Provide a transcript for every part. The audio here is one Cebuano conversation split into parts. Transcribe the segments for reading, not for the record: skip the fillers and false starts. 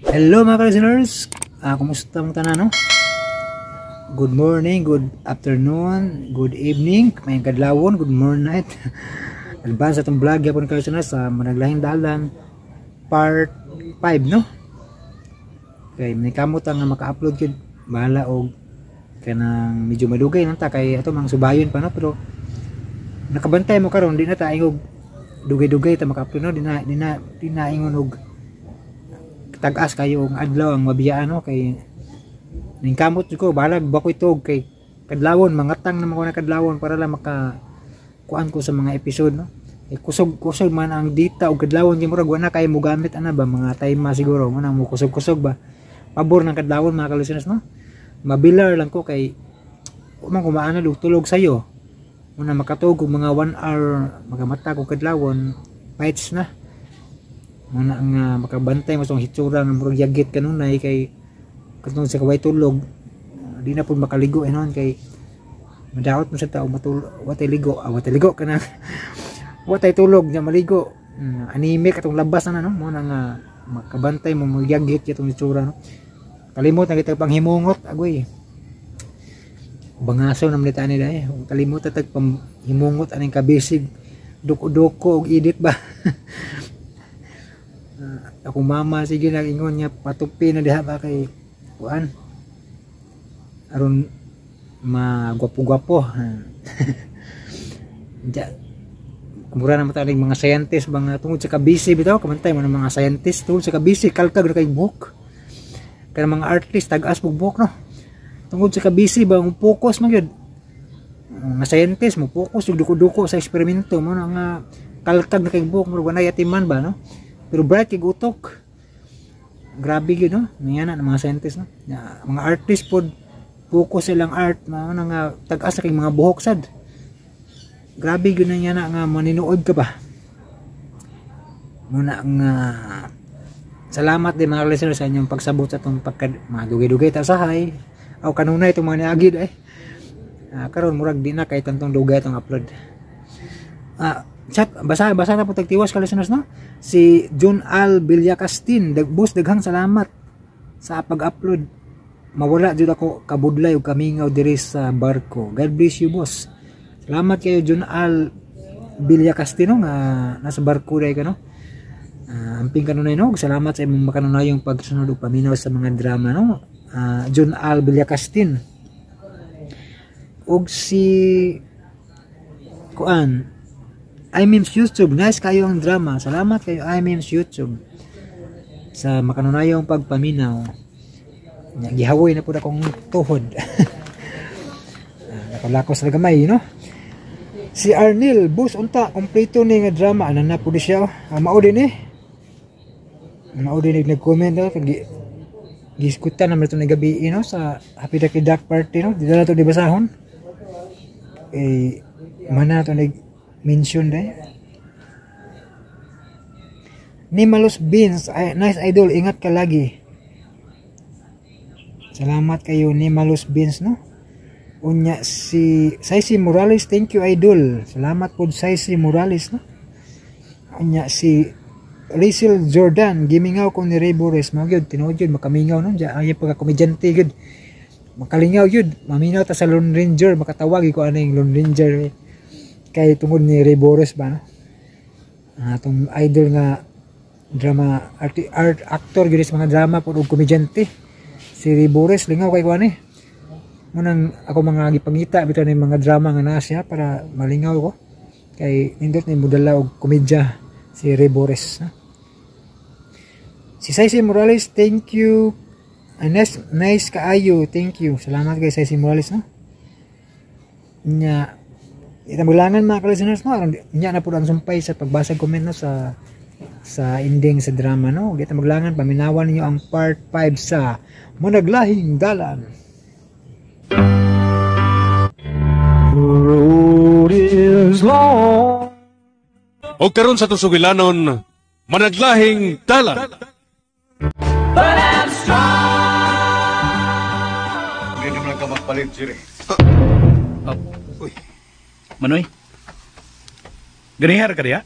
Hello, mga listeners. Kumusta mong tanan, no? Good morning, good afternoon, good evening, may kadlawon, good morning night. Advance atong vlog gyapon ka listeners sa Managlahing Dalan part 5, no? Kay may kamot nga maka-upload gyud, bahala og kanang medyo madugay nang ta kay ato mang subayon pa, no, pero nakabantay mo karon, di na ta ingog dugay-dugay ta maka-upload, no? Di na ingon og tag-as kayo ang adlaw ang mabiyaan, no, kay ning kamot ko balag bakoy tog kay kadlawon mangatang naman ko na kadlawon para lang maka kuan ko sa mga episode, no. Eh, kusog kusog man ang data og kadlawon kay murag wala kay mo gamit ana ba, mga time siguro mo nang mo kusog kusog ba. Pabor ng kadlawon, mga ka-listeners, no. Mabilar lang ko kay umang kumaana og tulog sayo muna makatug og mga 1 hour, magamata ko kadlawon, fights na muna nga makabantay mo sa hitsura nga murag yagit kanunay kay katong sa kaway tulog, di na pud makaligo inon kay madaot mo sa tao matul watay ligo, watay ligo kana, watay tulog nya maligo, anemic atong labas na, no. Mo na nga makabantay mo magyagit itong hitsura, no. Kalimot na kita pang himungot, agoy, bangaso na malita nila eh. Kalimot na tag himungot aning kabisig duko-duko og edit ba. Akong mama sige nag-ingon niya patupi na diha ba kay kuan aron magwapo-gwapo. Ja kumura na mata mga scientist ba nga tungod sa kabisi bitaw, kamantay mo ng mga scientist tungod sa kabisi kalkag na kay buhok, kaya mga artist tag-as pug buhok, no, tungod sa kabisi ba mo focus man gyud. Mga scientist mo focus og duko-duko sa eksperimento mo na nga kalkag na kay buhok, murag walay atiman ba, no, pero bright kay utok, grabe gyud, no. Nga na mga scientist, no. Ya, mga artist pod focus silang art mga na nga tag-as na kay mga buhok sad, grabe gyud na nga na nga maninuod ka ba. Muna nga salamat din, mga listeners, sa inyong pagsabot sa atong pagka mga dugay-dugay ta sahay aw kanunay itong mga niagid eh. Karon murag di na kay tantong dugay itong upload. Chat basa basa na po tagtiwas ka listeners, no. Si John Al Villacastin, boss, daghang salamat sa pag-upload, mawala jud ako kabudlay ug kamingaw diri sa barko. God bless you, boss. Salamat kayo, John Al Villacastin, no, nga nasa barko dai ka, no. Amping kanunay, no. Salamat sa imong makanunayong pagsunod ug paminaw sa mga drama, no, John Al Villacastin. Ug si kuan iMemes YouTube, nice kayo ang drama. Salamat kayo, iMemes YouTube, sa makanunayong pagpaminaw. Nya, gihawoy na pud akong tuhod. Nakalakos na gamay, no. Si Arnil, boss, unta kompleto ni nga drama. Ano na pud siya, oh. Mao din eh. Mao din nag-comment, no? Kag giskutan naman ito ni gabi, no, sa Happy Ducky Duck Party, no. Di na to di basahon. Eh, mana to nag mention dai. Ni Malus Beans, ay, nice idol, ingat ka lagi. Salamat kayo ni Malus Beans, no. Unya si Saisi Morales, thank you, idol. Salamat po, Saisi Morales, no. Unya si Rizel Jordan, gimingaw ko ni Ray Boris, mo gyud tinuod gyud makamingaw, no. Diya ay pagka komedyante gyud. Makalingaw gyud, maminaw ta sa Lone Ranger, makatawag ko aning Lone Ranger eh. Kay tungod ni Ray Boris ba, no? Atong idol nga drama art, art actor gyud sa mga drama pud ug komedyante. Si Ray Boris, lingaw kay kuan eh. Munang ako mga gipangita bitaw ni mga drama nga naa siya para malingaw ko. Kay nindot ni modala og komedya si Ray Boris. No? Si Saisi Morales, thank you. Nice, nice kaayo, thank you. Salamat kay Saisi Morales, no? Nya, itamulangan mga ka-listeners, no? Aron nya na po ang sumpay sa pagbasa comment, no, sa ending sa drama, no. Di ta maglangan, paminawan ninyo ang part 5 sa Managlahing Dalan. The road is long. O karon sa tusugilanon, Managlahing Dalan. Hindi naman ka magpalit, Jerry. Manoy. Ganihar ka diya?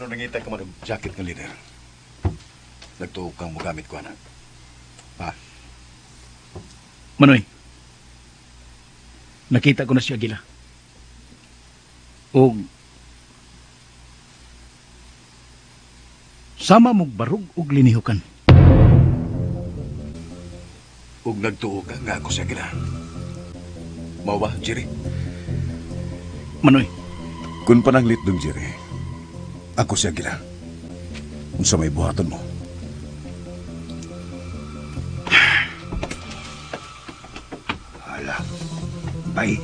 Ano nangita ka man og jacket nga leader? Nagtuo kang mogamit ko, anak. Ha? Manoy, nakita ko na si Aguila. Og sama mong barug og linihukan. Ug nagtuo ka nga ako si Aguila. Mao ba, Jerry? Manoy. Kung pananglit dong, Jerry, ako si Aguila. Unsa may buhaton mo? Hala, bay.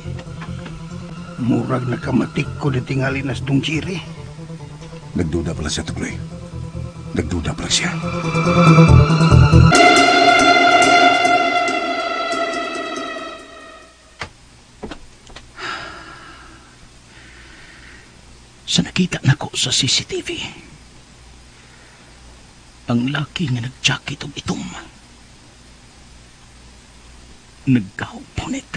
Murag nakamatik ko na tingali nas dong Jerry. Nagduda pala siya, Tukloy. Nagduda pala siya. Sa nakita nako sa CCTV, ang laki nga nag-jacket og itom, nagkahupunit.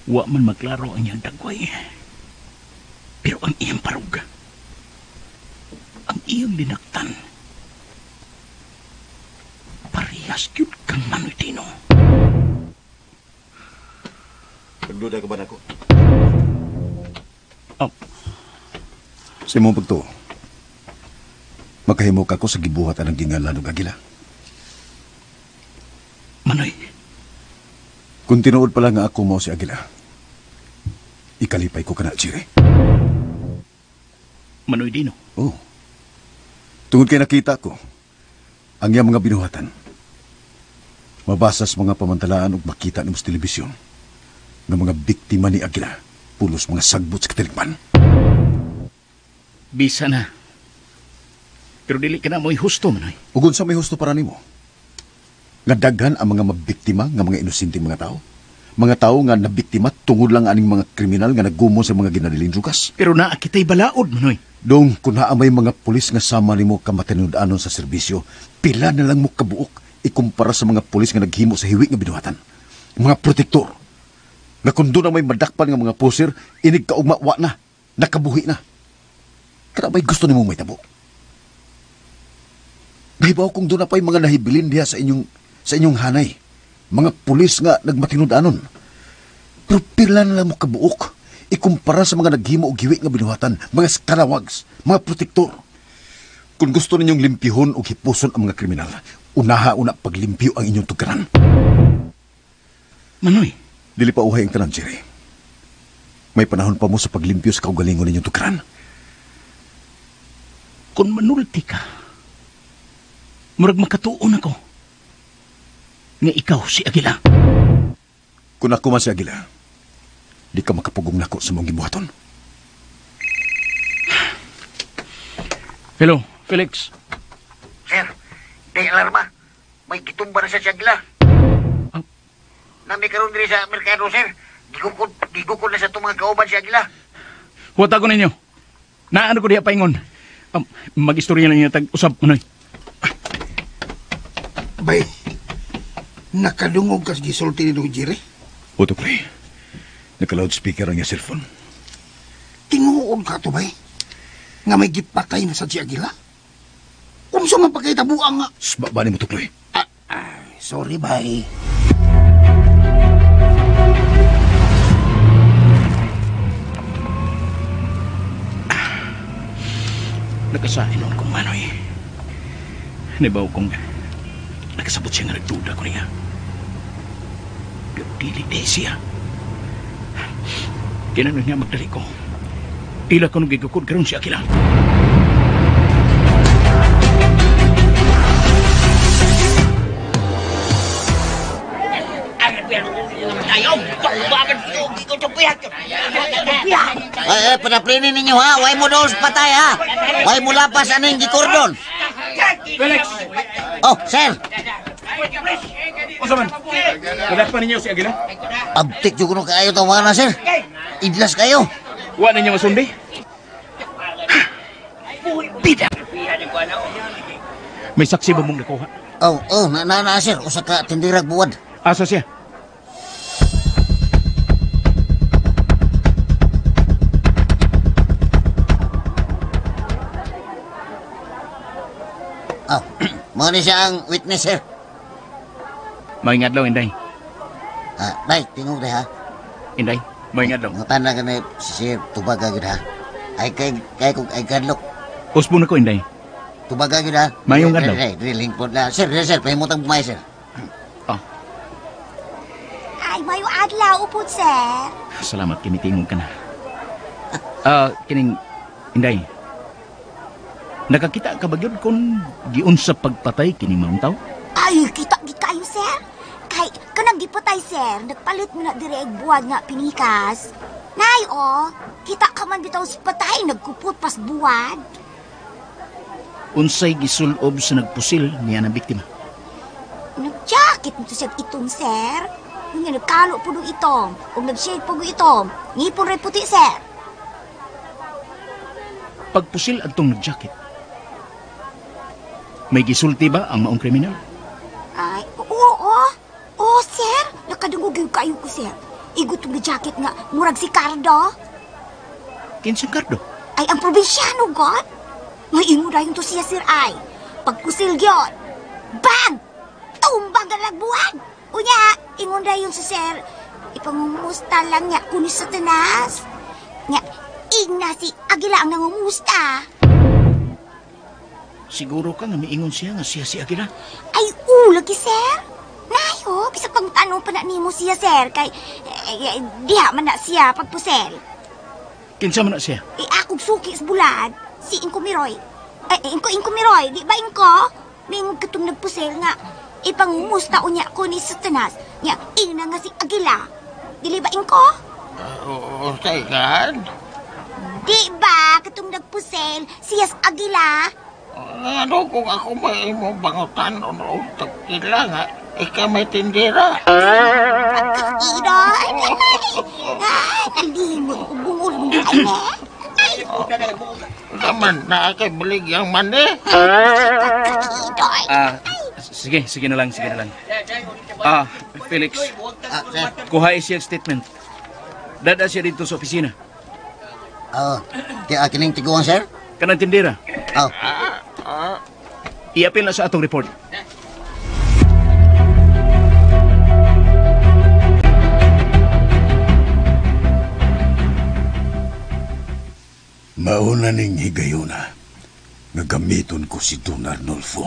Wa man maglaro ang iyang dagway, pero ang iyang parug, ang iyang dinaktan, parehas gyud kang Manoy Dino. Nagduda ka ba nako? Oh. Sa imong pagtuo, makahimo ka ko sa gibuhat anang gingalan og Agila. Manoy. Kung tinuod pala nga ako mao si Agila, ikalipay ko kana, Jerry. Manoy Dino. Oh. Tungod kay nakita ko ang iyang mga binuhatan. Mabasa sa mga pamantalaan ug makita nimo sa telebisyon nga mga biktima ni Agila pulos mga sagbot sa katilikman. Bisa na. Pero dili ka na mo'y husto, Manoy. Ug unsa may husto para nimo? Nga daghan ang mga mabiktima nga mga inosenteng mga tao. Mga tao nga nabiktima tungod lang aning mga kriminal nga naggumo sa mga ginadiling drugas. Pero naa kita'y balaod, Manoy. Dong, kung naa may mga pulis nga sama nimo kamatinud-anon sa serbisyo, pila na lang mo kabuok ikumpara sa mga pulis nga naghimo sa hiwi nga binuhatan. Mga protektor. Nga kung doon na may madakpan nga mga pusir, inig kaugma wa na, nakabuhi na. Kana ba'y gusto nimo may tabo? Nahibaw kung doon na pa'y mga nahibilin diha sa inyong hanay. Mga pulis nga nagmatinud-anon. Pero pila na lang mo kabuok ikumpara sa mga naghimo og hiwi nga binuhatan, mga scalawags, mga protektor. Kung gusto ninyong limpihon o hipuson ang mga kriminal, unaha-una paglimpyo ang inyong tugaran. Manoy. Dili pa uhay ang tanan, Jerry. May panahon pa mo sa paglimpyo sa kaugalingon ninyong tugaran. Kung manulti ka, murag makatuon ako nga ikaw si Aguila. Kung ako man si Aguila, di ka makapugong nako sa mong gibuhaton. Hello, Felix. Sir, di alarma. May gitumba na siya si Aguila. Oh. Nami karon diri sa merkado, sir. Gigukod na sa itong mga kauban si Aguila. Huwag ko ninyo. Naano ko diya paingon. Mag-istorya lang niya tag-usap, Manoy. Bay, nakadungog kas gisulti ni Dong Jerry. Oto, pre. Naka-loudspeaker ang iya cellphone. Tinuod ka to, bay. Nga may gipatay na sa si Aguila. Unsa man pagkahitabuang nga? Sba ni mo, Tukloy. Sorry, bay. Nakasain noon kong Manoy. Nibaw kong nakasabot siya nga nagduda ko niya. Pero dili di siya. Kinano niya magdali ko. Ila ko nung gigukod karon si Aguila. Ay, panaplinin ninyo ha. Way mo doon sa patay ha. Way mo lapas aning gikordon. Felix! Oh, sir. Unsa man? Nadakpan ninyo si Aguila? Abtik jud kuno kaayo tawagan na, sir. Idlas kayo. Wa ninyo masundi? Bida! May saksi ba mong nakuha? Oh, na, sir. Usa ka tindirag buwad. Asa siya? Oh, mao ni siya ang witness, sir. Maayong adlaw, Inday. Ah, bay, tingog ha. Inday, maayong adlaw. Mangutan na gani si sir, tubaga gyud ha. Ay kay kay kog ay kadlok. Usbo na ko, Inday. Tubaga gyud ha. Maayong adlaw. Dili, lingkod na. Sir, sir, pahimutang bumay, sir. Oh. Ay, maayong adlaw upod, sir. Salamat kinitingog ka na. Kining Inday. Nakakita ka ba gyud kung giunsa pagpatay kini maong tawo? Ay, kita gid kayo, sir. Kay kanang gipatay, sir, nagpalit mo na diri og buwad nga pinikas. Nay, oh, kita ka man bitaw sa patay, nagkupot pas buwad. Unsay gisulob sa nagpusil niya ng biktima? Nagjacket mo to siya itong, sir. Nga nagkalo po og itong, ug nag-shade po og itong. Ngipon rin puti, sir. Pagpusil adtong nagjacket, may gisulti ba ang maong kriminal? Ay, oo, oo. Oo, sir. Nakadungog yung kayo ko, sir. Igot tong jacket nga, murag si Cardo. Kinsang Cardo? Ay, ang probinsyano, God. May imo dayon to siya, sir, ay. Pagpusil gyud. Bang! Tumbang ang lagbuan. Unya, ingon dayon si sir. Ipangumusta lang niya kuno sa tanas. Nya, ingna si Agila ang nangumusta. Siguro ka nga miingon siya nga siya si Agila? Ay, lagi, sir. Nayo, bisag pangtanong pa na nimo siya, sir. Kay, diha man na siya pagpusel. Kinsa man na siya? Eh, akong suki sa bulad, si Inko Miroy. Eh, Inko Miroy, di ba Inko? Mingon katong nagpusel nga. Ipangumusta unya ko ni Satanas. Nya, ingna nga si Agila. Dili ba Inko? Oo, kan? Di ba katong nagpusel siya sa Agila? Ano kung ako may imong bangutan o tagkila nga, ikaw may tindira. Pagkaidoy! Ay, nalimot ko bungol mong ay, eh. Naman na kay baligyang mani. Pagkaidoy! Sige na lang, sige na lang. Felix, Sir. Kuha siya statement. Dada siya dito sa opisina. Oh, kining tiguang, sir? Kanang tindira. Oh. Iapil na sa atong report. Mauna ning higayuna nga gamiton ko si Don Arnolfo.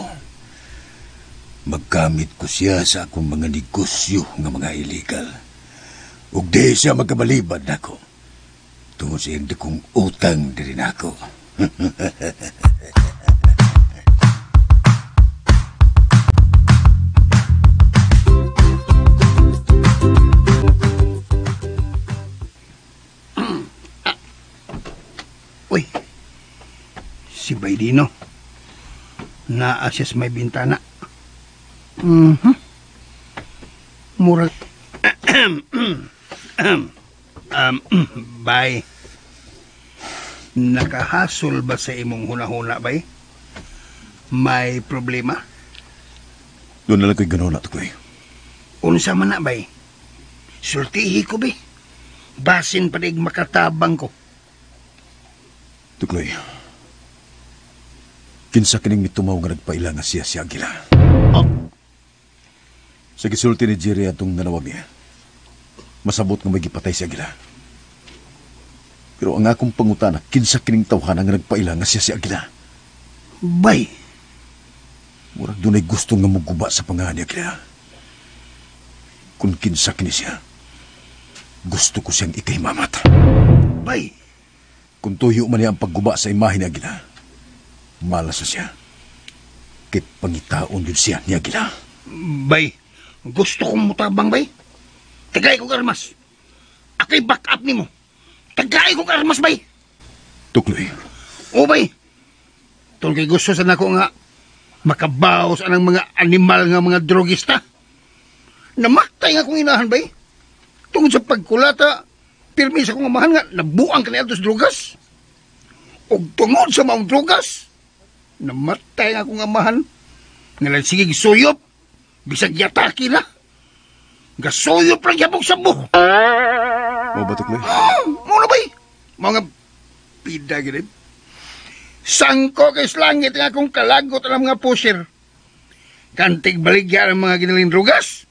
Maggamit ko siya sa akong mga negosyo nga mga illegal. Ug di siya magkabalibad nako. Tungod sa iyang dakong utang diri nako. Uy, si Baydino. Naa siya sa may bintana. Mm-hmm. Murag... Bay. Nakahasol ba sa imong hunahuna, bay? May problema? Doon na lang ko'y gano'n na, Tukoy. Unsa man na, bay? Sultihi ko, bay. Basin pa dig makatabang ko. Tukloy, kinsa kining mitumaw nga nagpaila nga siya si Agila. Oh. Sa gisulti ni Jerry atong nanawag niya, masabot nga may gipatay si Agila. Pero ang akong pangutana, kinsa kining tawhana nga nagpaila nga siya si Agila. Bay! Murag dunay gusto nga muguba sa pangalan ni Agila. Kung kinsa kini siya, gusto ko siyang ikahimamat. Bay! Kung tuyo man niya ang pagguba sa imahe ni Agila, malas na siya. Kay pangitaon yun siya ni Agila. Bay, gusto kong mutabang, bay. Tagay kong armas. Ako'y back up nimo. Tagay kong armas, bay. Tukloy. O, bay. Tungkol kay gusto sa nako nga makabaos anang mga animal nga mga drogista. Namatay nga akong inahan, bay. Tungod sa pagkulata, pirmi sa akong amahan nga, nabuang ka niya sa drogas. O tungod sa maong drogas, namatay nga akong amahan. Ngalan sige gisuyop, bisag yataki na. Gasuyop lang yabog sa buho. Mao ba, Tukloy? Mao na, bay. Mga pida gini. Sangko kay langit nga akong kalagot ang mga pusir. Kantig baligya ang mga ginaling drugas.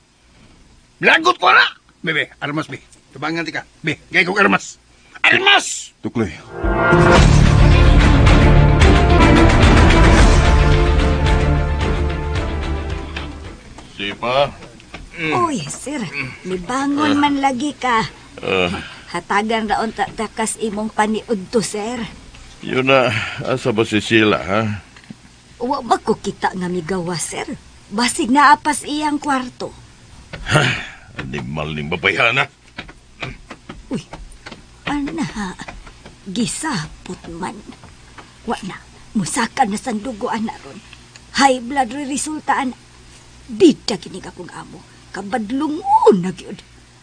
Lagot ko na! Bebe, armas be. Tubangan ti ka. Be, gay kong armas. Armas! Tukloy. Sipa? Uy, sir, nibangon man lagi ka. Hatagan raon takas imong paniud to, sir. Yun na, asa ba si Sheila, ha? Wa ba ko kita nga migawa, sir? Basig naapas iyang kwarto. Animal ning babayhana. Uy, ana, gisapot man. Wa na, musaka na sandugo ana ron. High blood resulta ana. Bida kinig akong amo. Kabadlungon na gyud.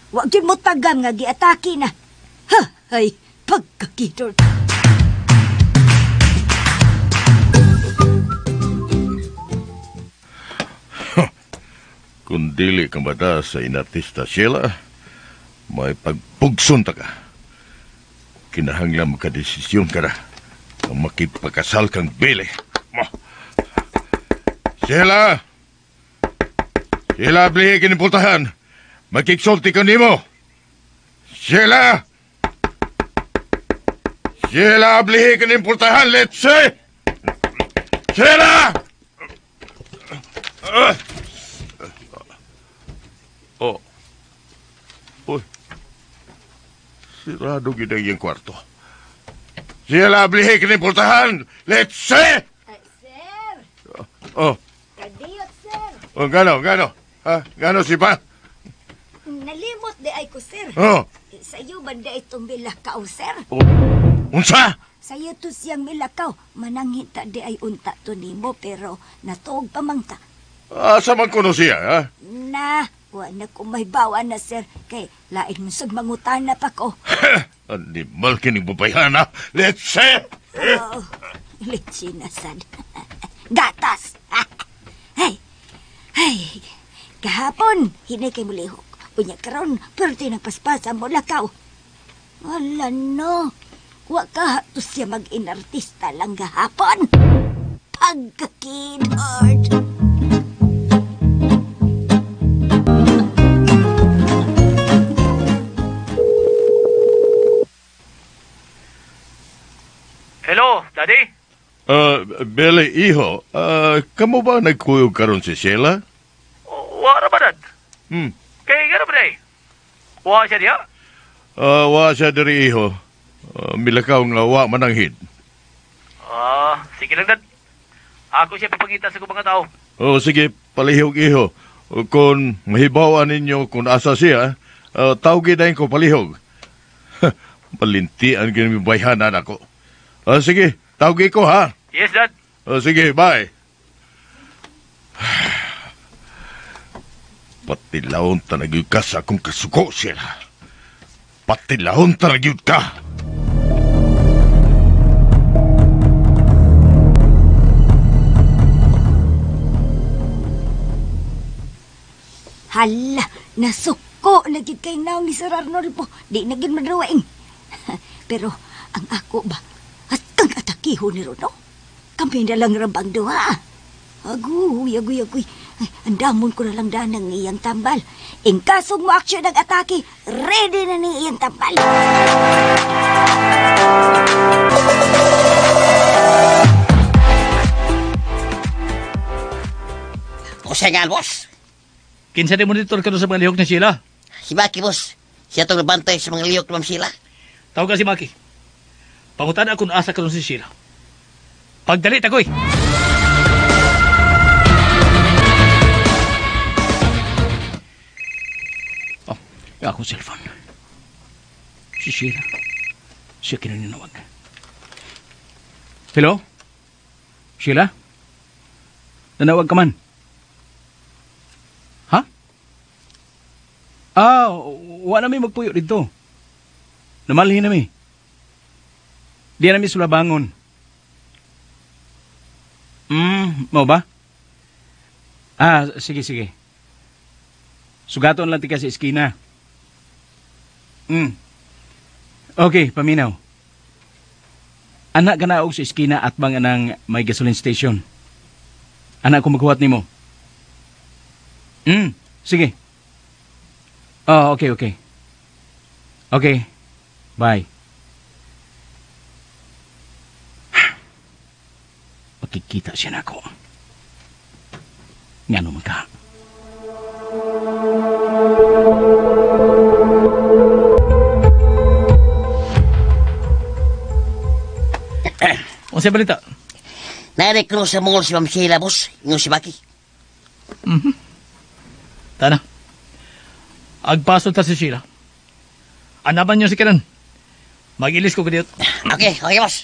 Wa gyud mo tagam nga giatake na. Ha, ay, pagkakidor. Kung dili ka bata sa inartista Sheila, may pagpugson ta ka. Kinahanglan makadesisyon ka na ang makipagkasal kang Billy. Sheila! Sheila, blihi kinimpultahan. Makiksulti ka nimo. Sheila! Sheila, blihi kinimpultahan. Let's say! Sheila! Oh. Uy. Sirado gid ang iyang kwarto. Sheila, blihi kinimpultahan. Let's say! Sir! Oh. Kadiyot, sir. Oh, gano, gano? Ha? Gano si pa? Nalimot di ay ko, sir. Oh. Sa iyo ba di itong milakaw, sir? Oh. Unsa? Sa iyo to siyang milakaw. Manangita di ay unta to nimo, pero natuog pa mang ta. Asa man kuno siya, ha? Na, wa na ko may bawa na, sir. Kay lain mo sag mangutana pa ko. Animal kining babayhana. Let's say! Oh, litsi na sad. Gatas! Hey, hey, kahapon, hinay kay mulihok. Unya karon, perti ng paspasa mo lakaw. Wala no, wa ka to siya mag-inartista lang gahapon. Pagkakidord. Hello, Daddy? Billy, iho, kamo ba nagkuyog karon si Sheila? Wala ba, Dad? Kaya gano'n ba, Day? Wa siya diya? Wa siya diri, iho. Milakaw nga wa mananghid. Sige lang, Dad. Ako siya papangita sa mga tao. Oh, sige, palihog, iho. Kung mahibawan ninyo kung asa siya, tawagin na ko palihog. Malintian ginibayhanan ako. Sige, tawagin ko, ha? Yes, Dad. Sige, bye. Patilahon talagyod ka sa akong kasuko, Sheila. Patilahon talagyod ka. Hala, nasuko lagi kay naong ni Sir Arnolfo. Di na gid madrawing. Pero ang ako ba, at kang atakiho ni Rono? Kami na lang rabang duha. Aguy, aguy, aguy. Ay, andamon ko na lang daan ng iyang tambal. In kasog mo action ng atake, ready na ni iyang tambal. O siya nga, boss. Kinsa di monitor ka sa mga lihok ni Sheila? Si Maki, boss. Siya itong nabantay sa mga lihok ni Ma'am Sheila. Tawag ka si Maki. Pangutan ako na asa ka si Sheila. Pagdali, tagoy! Oh, akong cellphone. Si Sheila. Siya kinaninawag. Hello? Sheila? Nanawag ka man? Ha? Ah, wala mi magpuyo dito. Namalhin na mi. Di na mi sulabangon. Mau ba? Ah, sige, sige. Sugaton lang tika sa eskina. Okay, paminaw. Anak ka na og sa iskina at bang anang may gasoline station. Anak ko maghuwat nimo. Sige. Oh, okay, okay. Okay. Bye. Pakikita siya na ako. Ngano man ka? Unsa balita? Narekro sa mall si Ma'am Sheila, boss. Ingon si Maki. Mhm. Tana. Agpasod ta si Sheila. Anaban niyo si Kenan. Mag-ilis ko kadiyot. Okay, okay, boss.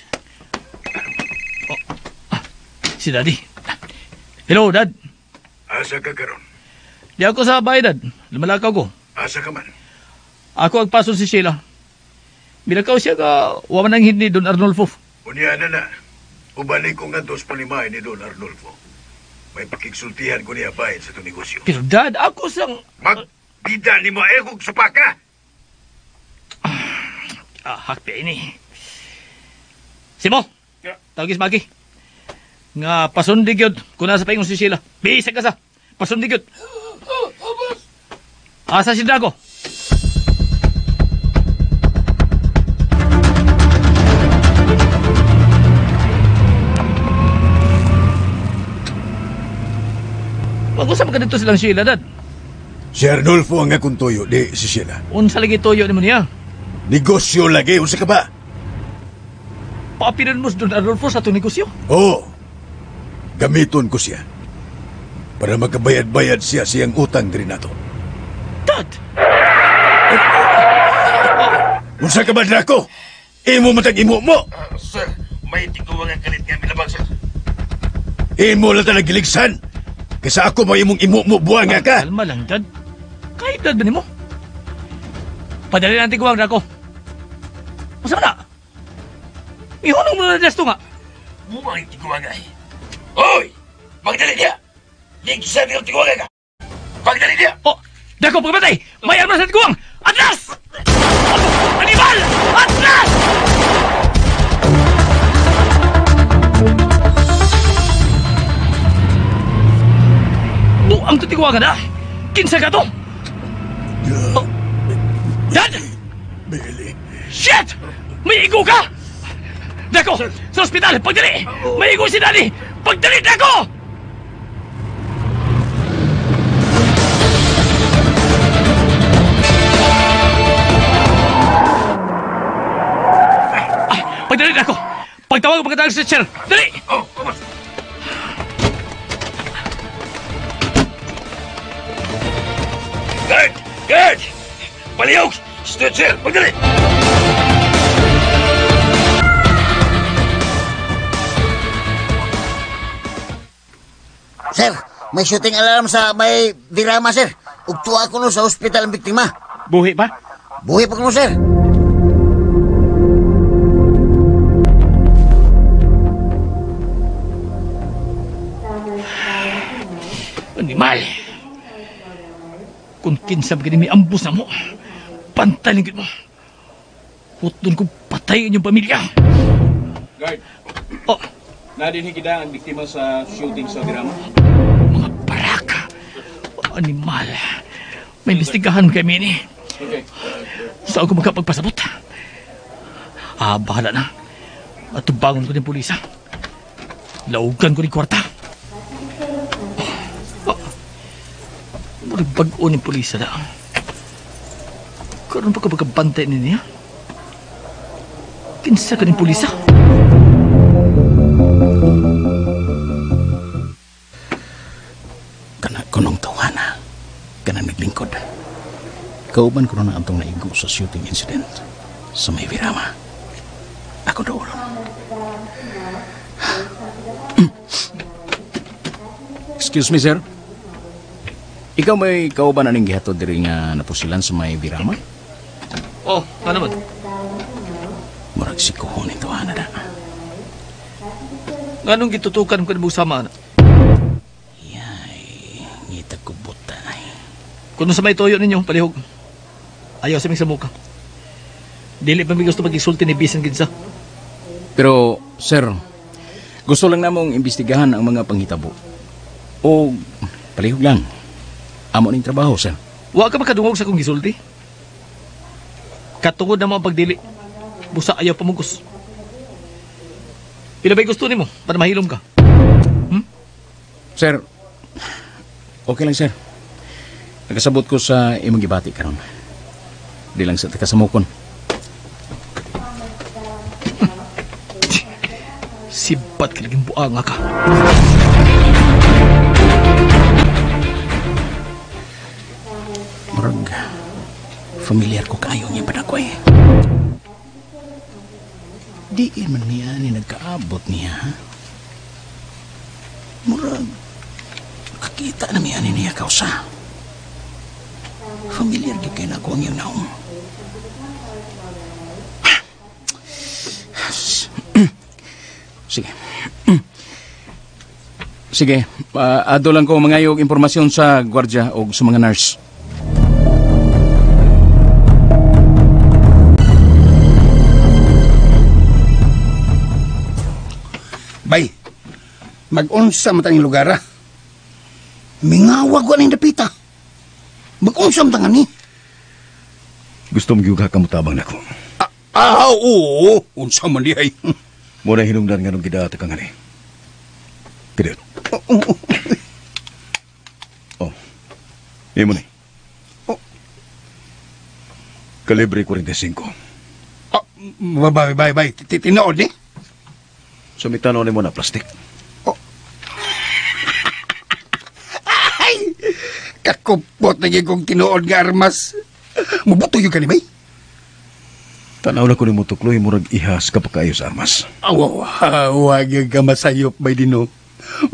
Oh. Ah, si Daddy. Hello, Dad. Asa ka karon? Di ako sa bahay, Dad. Lumalakaw ko. Asa ka man? Ako agpasod si Sheila. Bilakaw siya ka waman ang hindi Don Arnolfo. Unya na na. Ubalik ko nga dos panimay ni Don Arnolfo. May pakigsultihan ko niya bahin sa itong negosyo. Pero Dad, ako sang... Magbida ni mo eh kung supaka! Hakpi ini. Simo! Tawagis Maki. Nga pasundig yun. Kung nasa paingon si Sheila. Bisag ka sa. Pasundig yun. Asa si Drago? Mag-usap ka dito silang Sheila, Dad. Si Arnolfo ang akong tuyo, di si Sheila. Unsa lagi tuyo ni mo niya? Negosyo lagi, unsa ka ba? Paapiran mo si Don Arnolfo sa itong negosyo? Oo. Gamiton ko siya. Para magkabayad-bayad siya siyang utang diri nato. Dad! Unsa ka ba, Draco? Imo matag imo mo! Sir, may tiguang ang kalit nga milabang, sir. Imo lang talaga giligsan! Kaysa ako may imong imo mo buwang nga ka. Kalma lang, Dad. Kahit Dad ba nimo? Padali lang tiguang, Draco. Masa na? Ihunong mo na desto nga. Buwang tiguang ay. Hoy! Pagdali niya! Ligsan yung tiguang ka! Pagdali niya! Oh! Draco, pagkabatay! May armas sa tiguang! Atlas! Animal! Atlas! Buang tutiguangan na! Kinsa ka to? Oh. Dad! Billy. Shit! May igo ka! Dako! Sa ospital! Pagdali! May igo si Daddy! Pagdali, Dako! Pagdali, Dako! Pagtawag pagkatawag sa chair! Dali! Oh, vamos! Guard! Guard! Palihog! Stretcher! Pagdali! Sir, may shooting alarm sa may Virama, sir. Ugtuwa ko no sa ospital ang biktima. Buhi pa? Buhi pa ko no, sir. Animal! Kung kinsam ka ni may ambus na mo, pantalingin mo. Hutdon ko patay inyong pamilya. Guard. Oh. Nadinhi kita ang biktima sa shooting sa Virama. Mga baraka. Animal. May imbestigahan kami ni. Okay. Saan ko magkapagpasabot? Ah, bahala na. At tubangon ko ng pulisa. Laugan ko ng kwarta. Oh. Murag bag-o ng pulisa na. Karoon pa ka pagkabantay ni niya? Kinsa ka ng pulisa? Kana kunong tawana, kana naglingkod. Kauban ko na antong naigo sa shooting incident sa may Virama. Ako doon. Excuse me, sir. Ikaw may kauban aning gihatod diri nga napusilan sa may Virama? Oh, ano man? Murag si kuhon ito, ana na. Nganong gitutukan ko nimo sama na? Yay, ngita ko butay. Kuno sa may toyo ninyo, palihog. Ayaw sa ming samuka. Dili pa mi gusto mag-isulti ni bisan kinsa. Pero, sir, gusto lang namong imbestigahan ang mga panghitabo. O, palihog lang. Amo ning trabaho, sir. Wa ka makadungog sa kong gisulti. Katungod na mo ang pagdili. Busa ayaw pamugos. Pila ba'y gusto nimo para mahilom ka? Sir, okay lang, sir. Nakasabot ko sa imong gibati karon. Di lang sa takasamukon. Sibat ka laging buanga ka. Murag, familiar ko kaayo niya padakoy. Di man niya ni nagkaabot niya, ha? Murag, kakita na miya ni niya kausa. Familiar gyud kay nako ang iyang naong. Sige. Sige, ado lang ko mangayog impormasyon sa gwardiya o sa mga nurse. Bay, mag-unsa man tang lugar, ha? Mingawag ko aning dapita. Mag-unsa man tang ani. Gusto mo gyud ka kamutabang nako. Oo, unsa man di ay. Muna hinungdan nga nung gidata kang ani. Pidot. Oh. Imo ni. Oh. Kalibre 45. Ah, bay, bay, bay. Tinood ni. Sumitano ni mo na plastic. Oh. Ay! Kakupot na kong tinuod nga armas. Mubuto yun ka ni bay? Tanaw na ko ni mo tukloy, murag ihas ka pa kayo sa armas. Aw, wag yung ka masayop, bay dino.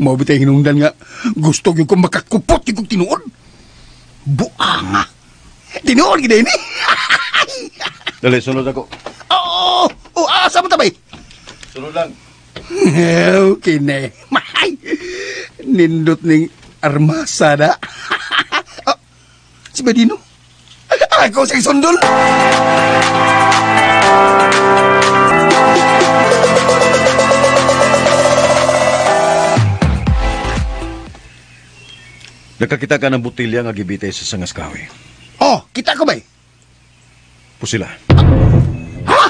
Mabitay hinungdan nga, gusto yun kong makakupot yung kong tinuod. Buanga. Tinuod gina ini. Dali, sunod ako. Oo, oh, asa mo tabay? Sunod lang. Okay na. May, nindot ning armasa na. Oh, si Badino. Ako sa sundol. Nakakita ka ng botelya nga gibitay sa sangas kahoy. Oh, kita ko ba? Pusila. Ha?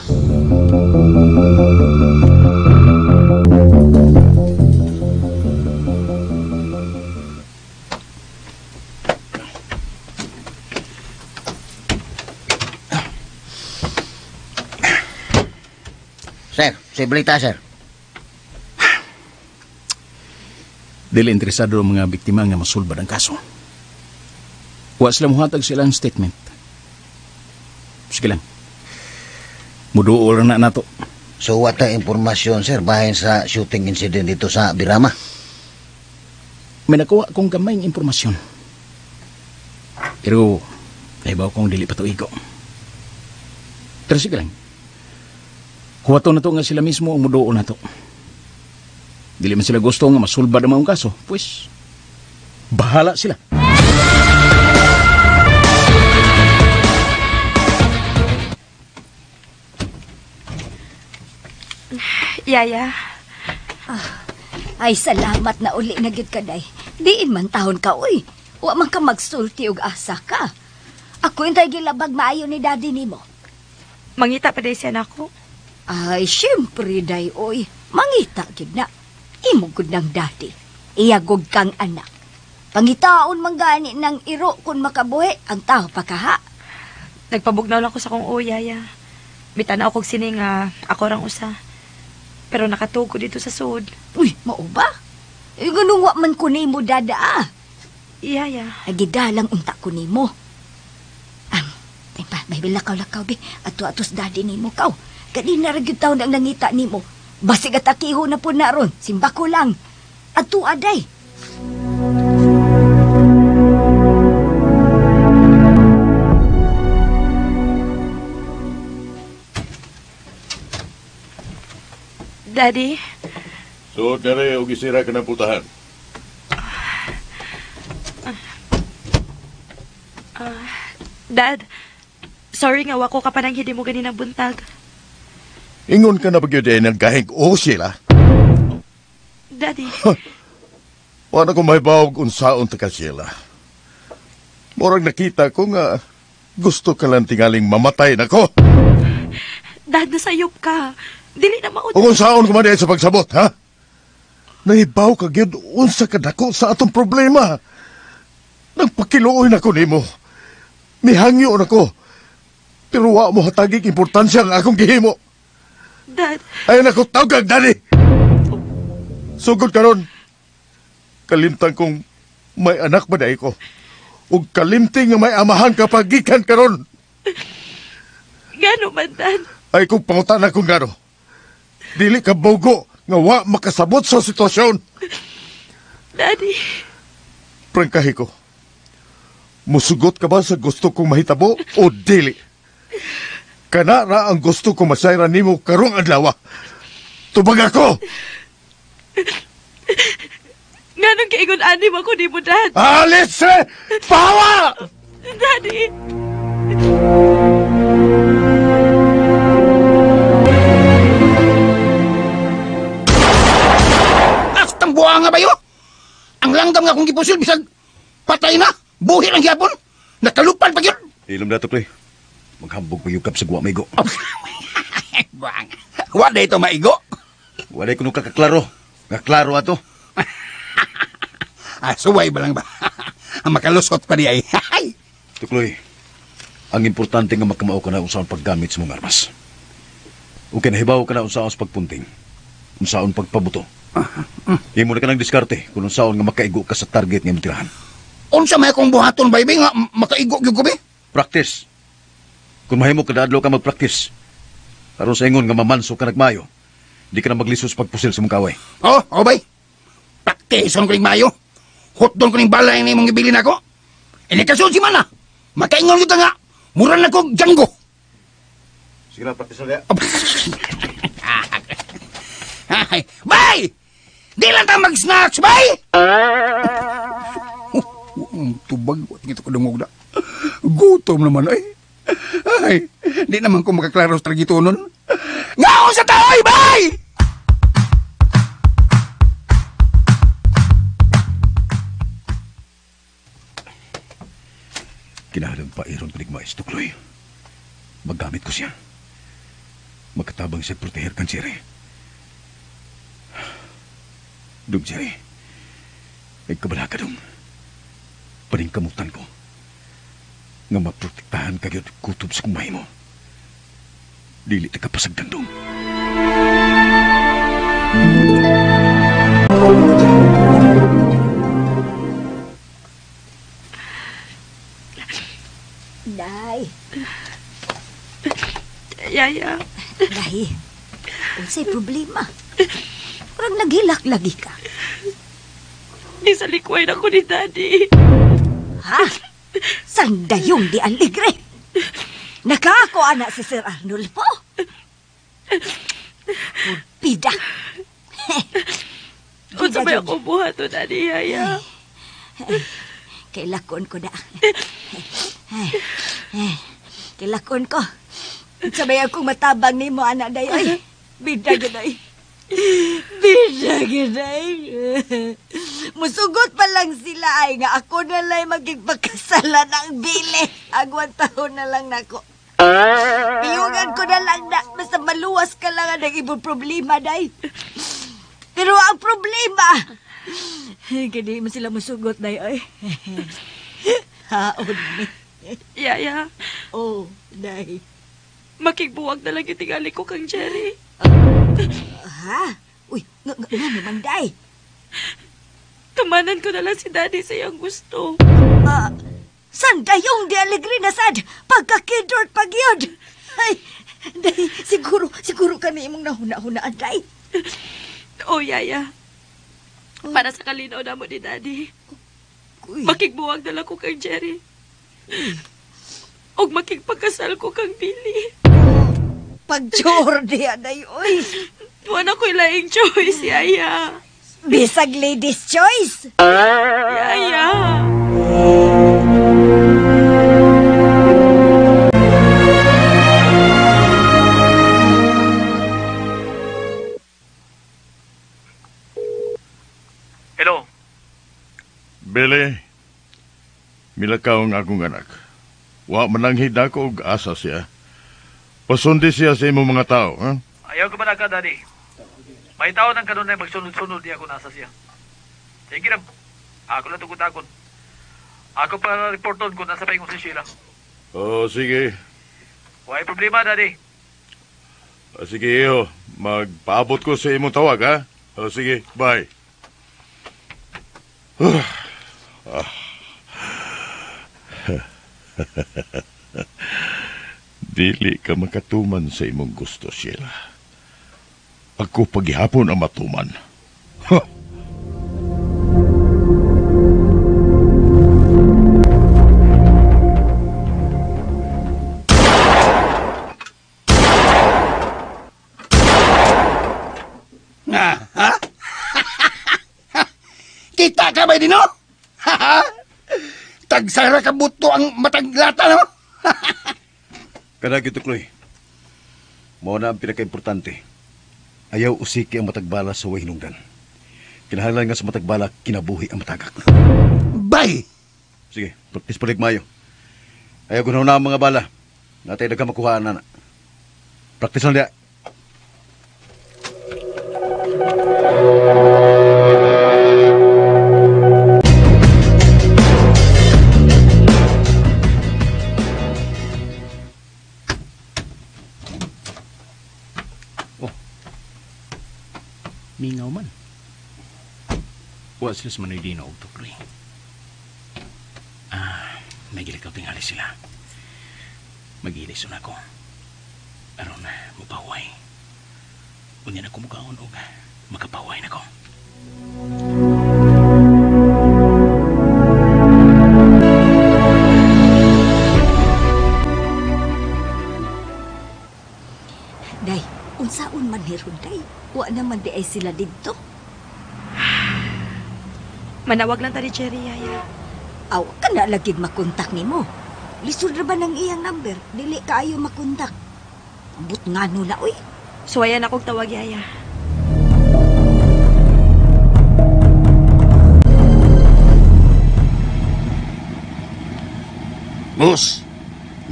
Sir, si balita, sir. Dili interesado ang mga biktima nga masulbad ang kaso. Wa sila muhatag silang statement. Sige lang. Muduol na nato. So what ang impormasyon, sir, bahin sa shooting incident dito sa Birama? May nakuha akong gamayng impormasyon. Pero, naibaw kong dili pa to igo. Pero sige lang. Huwato na to nga sila mismo ang muduol na to. Dili man sila gusto nga masulbad ang mga kaso. Pues, bahala sila. Yaya. Ay, salamat na uli na gyud ka, day. Diin man tahon ka, uy. Wa man ka magsulti og asa ka. Ako intay gilabag maayo ni daddy nimo. Mangita pa day siya nako. Ay, syempre, day, oy. Mangita gyud na. Imo gud ng daddy. Iyagog kang anak. Pangitaon man gani ng iro kung makabuhi, ang tao pa kaha. Nagpabugnaw lang ko sa kong uy, Yaya. Mitanaw kog sini nga ako rang usa. Pero nakatugo dito sa sud. Uy, mao ba? E, ganun wa man ko nimo, dada, ah. Yaya. Nagidalang unta ko nimo. Tay pa, may lakaw-lakaw, be. Ato-atos daddy nimo, kaw. Kanina ra gyud taon ang nangita nimo. Basig at akiho na po na ron. Simba ko lang. Ato aday. Daddy? So, dere, og isira ka ng putahan. Dad, sorry nga wako ka pa nang hindi mo ganinang buntag. Ingon ka na ba gyud nagkahig o sila? Daddy. Wala ko may bawag unsaon ta ka sila. Murag nakita ko nga gusto ka lang tingaling mamatay nako. Dad, nasayop ka. Dili na maud. Ug unsaon ko man sa pagsabot, ha? Nahibaw ka gyud unsa ka dako sa atong problema. Nagpakiluoy na ko nimo. Mihangyo na ko. Pero wa mo hatagig importansya ang akong gihimo. Dad. Ay nako tawgag, Daddy. Sugod karon. Kalimtan kong may anak ba dai ko. Ug kalimting nga may amahan kapag gikan karon. Gano man, Dad? Ay kung pangutana kong gano. Dili ka bogo nga wa makasabot sa sitwasyon. Daddy. Prangkahi ko. Musugot ka ba sa gusto kong mahitabo o dili? Kana ra ang gusto kong masayra nimo karong adlaw. Tubag ako! Nganong kiingon ani mo ko nimo, Dad? Alis! Eh! Pawa! Daddy! Astang buha nga ba yun? Ang langgam nga akong gipusil, bisag patay na, buhi lang gyapon, nakalupan pa yun. Ilom na to, Clay. Maghambog pa yukap sa guwa, maigo. Buang. Wala ito maigo. Wala ko nung kakaklaro. Nga klaro ato. Ah, suway ba lang ba? Ang makalusot pa niya ay. Tukloy, ang importante nga makamao ka na unsaon paggamit sa mong armas. Okay, nahibaw ka na unsaon sa pagpunting. Unsaon pagpabuto. Imo na ka ng diskarte kung unsaon nga makaigo ka sa target nga imong tirahan. Unsa may akong buhaton, baby, nga makaigo gyud ko, be? Practice. Kung mahimo kada adlaw ka mag-practice. Aron sa ingon nga mamanso ka nagmayo, di ka na maglisod sa pagpusil sa mong kaway. Oh, oh, bay. Practice ko ning mayo. Hotdon ko ning balay na imong gibilin ako. Inikasun si mana. Makaingon gyud nga. Mura na ko Django. Sige na, practice na. Ay, bay! Di lang ta mag-snacks, bay! Tubag, ito ko dungog na. Gutom naman, ay. Ay, di naman ko makaklaro sa tragitonon. Ngaon sa taoy, bay! Kinahanglan pa iron ko mais, Tukloy. Maggamit ko siya. Magkatabang siya proteher kan Jerry. Dug, Jerry. Nagkabala ka dong. Paningkamutan ko. Nga maprotektahan ka gyud kutob sa kumay mo. Dili ta kapasagdan dong. Day. Yaya. Day, unsay problema? Parang naghilak lagi ka. Isalikway na ko ni Daddy. Ha? Sandayong di aligre. Nakaako ana si Sir Arnulfo. Pida. Unsa may ako buhaton, Daddy, Yaya? Kailakon ko da. Kailakon ko. Sabay akong matabang nimo anak day. Ay, bida gid ay. Bida gid ay. Musugot pa lang sila ay nga ako na lang magigpakasalan ang bili. Agwan taon na lang nako. Piyungan ko na lang na basta maluwas ka lang ang ibang problema day. Pero ang problema, kaya mo sila musugot day ay. Haon ni. Yaya. Oh, day. Makigbuwag na lang yung tingali ko kang Jerry. Ha? Uy, nga naman, day. Tumanan ko na lang si Daddy sa iyang gusto. Sandayong di alegre na sad. Pagkakidort pag yun. Ay, day, siguro ka na imong nahuna-hunaan, day. Oh, Yaya. Para sa kalinaw na mo ni Daddy. Uy. Makigbuwag na lang ko kang Jerry. Og makigpagkasal ko kang Billy. Pag-jordi, aday, oy. Wala ko'y laing choice, Yaya. Bisag ladies' choice. Yaya. Billy, milakaw ang akong anak. Wa mananghid ako og asa siya. Pasundi siya sa imong mga tao, ha? Ayaw ko ba ka, Daddy? May tao ng kanunay magsunod-sunod di ako nasa siya. Sige lang. Ako lang tugod-takon. Ako pa reporton kung nasa paingon si Sheila. Oh, sige. Way problema, Daddy. Sige, iho. Magpaabot ko sa imong tawag, ha? Oh, sige, bye. Dili ka makatuman sa imong gusto, Sheila. Ako paghihapon ang matuman. Ha! Nga, ha? Kita ka ba din, no? Tagsara ka buto ang mataglata, no? Kada gyud Tukloy. Mao na ang pinakaimportante. Ayaw usiki ang matagbala sa way hinungdan. Kinahanglan nga sa matagbala, kinabuhi ang matagak. Bay! Sige, practice palig mayo. Ayaw gunaw na ang mga bala. Natay daghang makuhaan na na. Practice lang diya. Mingaw man. Wa sila sa Manoy Dino og Tukloy. May gilikaw tingali sila. Magilis na ako. Aron mupahuway. Unya na kumukaon og makapahuway na ko. Day, unsaon man ni Runday? Wa naman di ay sila didto. Manawag lang ta ni Jerry, Yaya. Aw, kana lagi makontak nimo. Lisod ra ba ng iyang number? Dili kaayo makontak. Ambot ngano na, uy. Suwayan akong tawag, Yaya. Boss,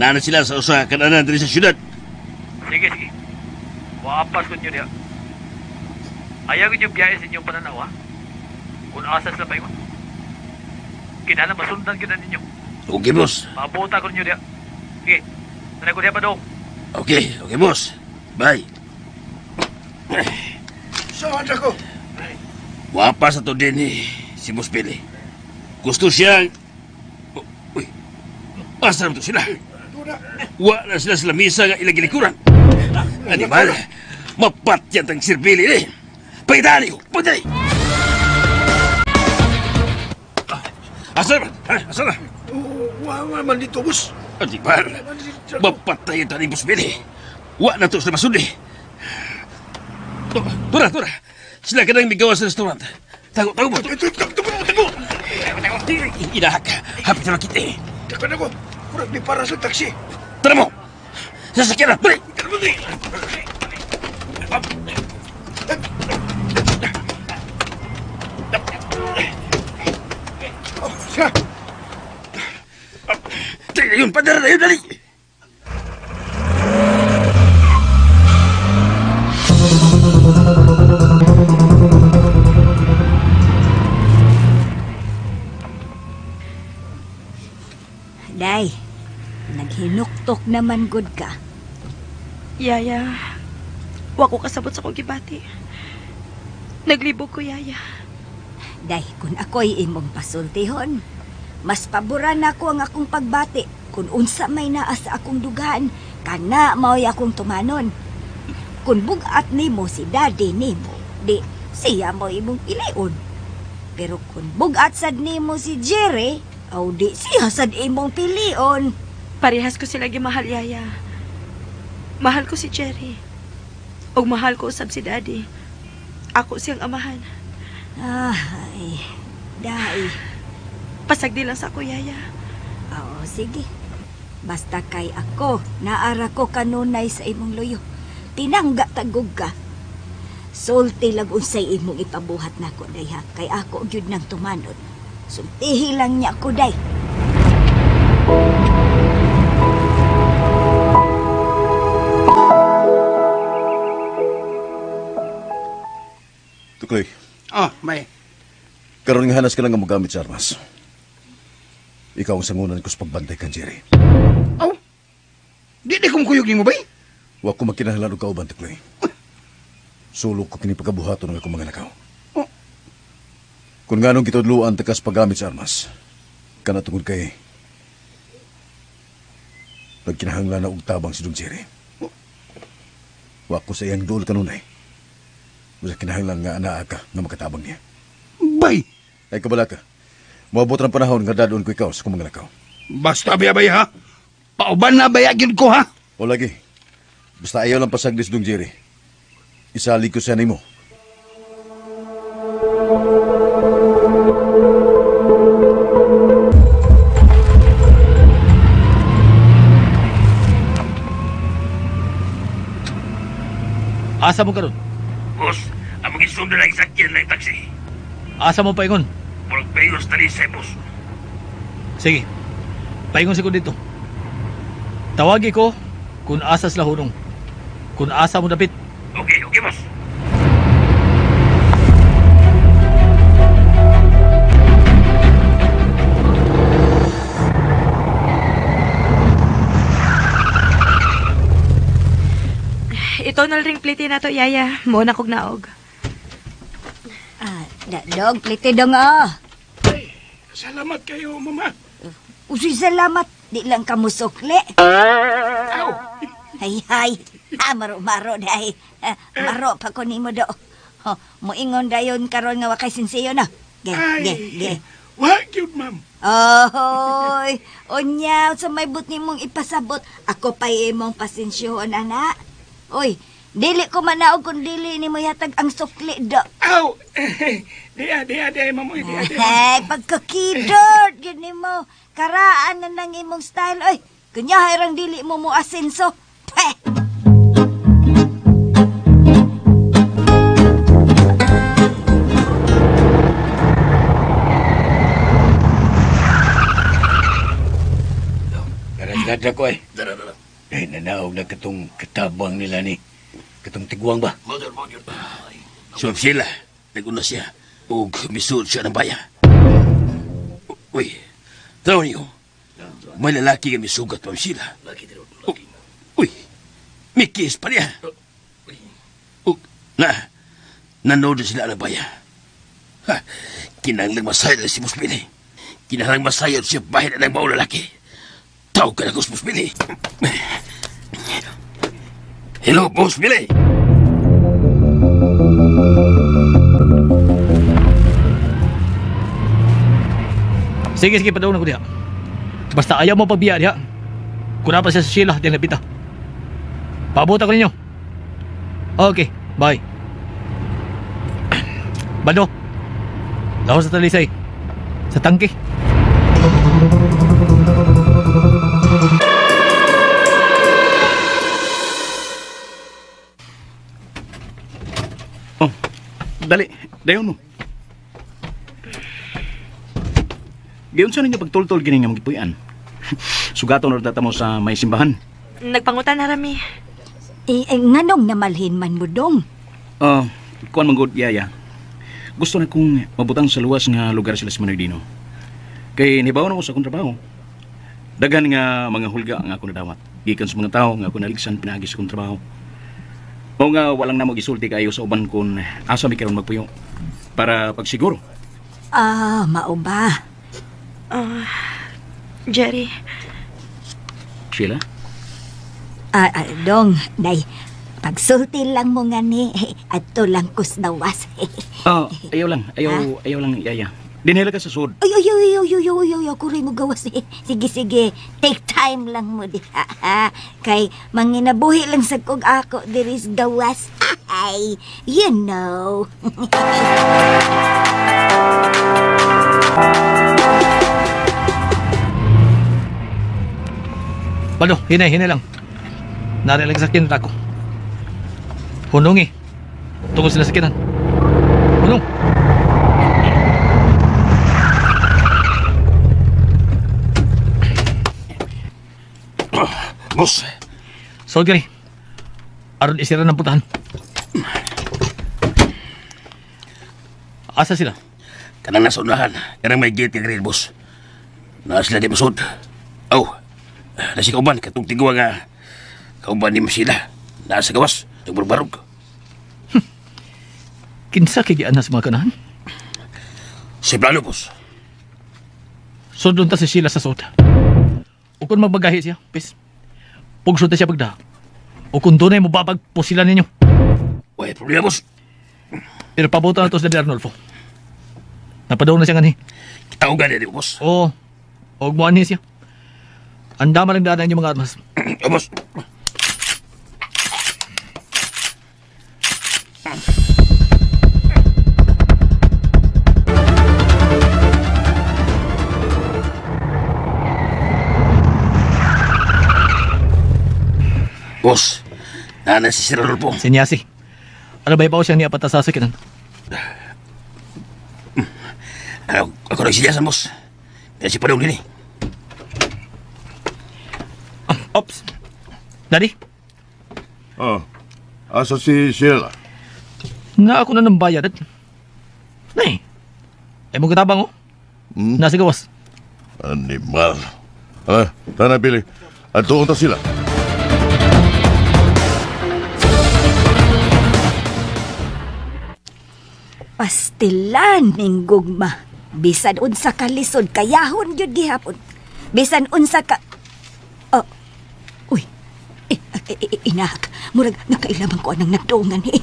naana sila sa usa ka kananan diri sa syudad. Sige, sige. Waapas ko niyo diha. Ayaw niyo biyahe sa inyong pananaw, ha? Kung asa sila paingon. Kinahanglan masundan kita ninyo. Okay, boss. Mabuta ko ninyo diha. Sige, nanay ko diha pa dong. Okay, okay, boss. Bye. Saan ako? Wapas na to din eh, si Boss Billy. Gusto siya... Oh, uy, asa naman to sila? Wa na sila sa lamisa nga ilang gilikuran. Animal, mapatyan tang Sir Billy eh. Pagdali ko, pagdali! Asa naman? Ha? Asa na? Wa man dito, boss. Animal, mapatay ta ni Boss Billy. Wa na to sila masundi. Tura, tura. Sila ka nang migawa sa restaurant. Tago, tago mo. Tago, tago, tago. Inahak. Hapit na makita eh. Takan ako. Kurang di para sa taksi. Tara mo. Sasakyan na. Dali. Oh, siya. Dali yun. Padara na yun. Dali. Day, naghinuktok naman gud ka. Yaya, wa ko kasabot sa kong gibati. Naglibog ko, Yaya. Day, kung ako'y imong pasultihon, mas paboran nako ang akong pagbati. Kung unsa may naa sa akong dugaan, kana mao'y akong tumanon. Kung bugat nimo si daddy nimo, di siya mo imong pilion. Pero kung bugat sad nimo si Jerry, aw di siya sad imong pilion. Parehas ko sila gimahal, Yaya. Mahal ko si Jerry. Og mahal ko usab si Daddy. Ako siyang amahan. Ay, day. Pasagdi lang sa ako, Yaya. Oo, sige. Basta kay ako, naara ko kanunay sa imong luyo. Tinangga tagog ka. Sulti lang unsay imong ipabuhat nako, day ha. Kay ako gyud nang tumanon. Sultihi lang niya ko, day. Tukloy, Oh, may. karon nga hanas ka lang nga mogamit sa armas. Ikaw ang sangunan ko sa pagbantay kan Jerry. Aw. Di di kong kuyog nimo bay. Wa ko magkinahanglan og kauban, Tukloy. Sulok ko kini pagkabuhaton ng akong mga nakaw. Oh. Kung nganong gitudloan ta kas paggamit sa armas, kana tungod kay nagkinahanglan na og tabang si Dong Jerry. Wa ko sa iyang duol kanunay. Basta kinahanglan nga anaa ka nga makatabang niya. Bay. Ay kabala ka. Moabot ang panahon nga dadon ko ikaw sa akong mga nakaw. Basta biya bay ha. Pauban na baya gyud ko ha. O lagi. Basta ayaw lang pasaglis Dong Jerry. Isalig ko siya nimo. Asa mo karon? Boss, ang mga isunod lang sakyan lang taxi. Asa mo paingon? Murag payo sa talisay, boss. Sige. Paingon si ko dito. Tawagi ko kung asa sila hunong. Kung asa mo dapit. Okay, okay, boss. Ito na ring plate na to, Yaya. Mo na kog naog. Ah, dog, plite dong ah. Salamat kayo, mama. Usoy salamat, di lang ka musukli. Aw. Hay hay. Ah, maro-maro dahi. Ah, maro pa ko nimo do. Ho, moingon dayon karon nga wa kay sinsiyo na. Ge, Ay. ge, ge. Wa gyud, ma'am. Ohoy, unya sa may but nimong ipasabot, ako pa'y imong pasensyohon, ana. Oy, dili ko manaog kung dili nimo yatag ang sukli do. Aw. Diya, diya, diya, ma'am. Oy, Diya, diya. Ay, pagkakidot, yun nimo. Karaan na nang imong style, oy. Kunya hayrang dili mo mo asenso. Peh! Karagada ko ay. Eh, nanaog na katong katabang nila ni. Katong tigwang ba? So, sila, naguna siya. Ug misuod siya ng baya. Uy, tao niyo. May lalaki nga misugat pa sila. Uy, mikis pa niya. Ug, na, nanood sila ng baya. Ha, kinahanglang masayod si Musbili. Kinahanglang masayod siya bahin na ng mga lalaki. Tawag ka na ko, Musbili. Hello, Boss Billy. Sige, sige, padung na ko diha. Basta ayaw mo pagbiya diha. Kuna pa siya sa Sheila, diyan napita. Paabot ako ninyo. Okay, bye. Bando. Lawas sa talisay. Sa tangke. Oh, dali, dayon mo. Gayon sa ninyo pagtultol gini nga magipuy-an. Sugaton ra mo sa may simbahan. Nagpangutan na rami. Eh, eh, nganong namalhin man mo dong? Ah, kuan man gud yaya. Gusto na kong mabutang sa luwas nga lugar sila si Manoy Dino. Kay nibaw na ko sa akong trabaho. Daghan nga mga hulga nga ako nadawat. Gikan sa mga tao nga ako naligsan pinaagi sa akong trabaho. Mao nga walang namo gisulti kaayo sa uban kun asa mi karon magpuyo para pagsiguro. Ah, mao ba? Ah, Jerry. Sheila? Ah, ah, dong, day. Pagsulti lang mo nga ni, adto lang kus nawas. Ah, ayaw lang, ayaw, ayaw lang yaya. Dinhila ka sa sud. Ay, ay, ay, ay, ay, ay, ay, ako rin mo gawas eh. Sige, sige, take time lang mo diha. Kay, manginabuhi lang sa kog ako diri sa gawas. Ay, you know. Baldo, hinay, hinay lang. Nari lang sa sakyan ako. Hunong eh. Tungkol sila sakyanan. Hunong. Boss. Sold ka ni. Aron isira ng putahan. Asa sila? Kanang nasa unahan. Kanang may gate nga green, boss. Naa sila di masud. Oh, nasi kauban. Katong tigwa nga. Kauban ni sila. Naa sa gawas. Nagbarbarog. Kinsa kay gianas mga kanahan? Si plano, boss. Sundon ta si Sheila sa sod. O kung magbagahi siya, pis. Pugsod ta siya pagda. O kung doon ay mababag po sila ninyo. Uy, problema, boss. Pero pabuta na to si Daddy Arnolfo. Napadaw na siya nga ni. Tawag niya, di boss? Oo. Huwag mo anhi siya. Andama lang daan yung mga armas. O, boss. Boss, nana si Sir Arnolfo. Sinyasi. Ano ba ibaw siya niya patasasakinan? Ako nagsinyasan, boss. Kaya si Padong din eh. Ops. Daddy? Oh, asa si Sheila? Na ako na ng bayad. Nay, ay mong katabang oh. Nasa gawas. Animal. Ah, tana, Billy. Adtoon ta sila. Pastilan ning gugma. Bisan unsa ka lisod kayahon gyud gihapon. Bisan unsa ka oh. Uy. Inak, murag nakailamang ko anang nagdungan eh.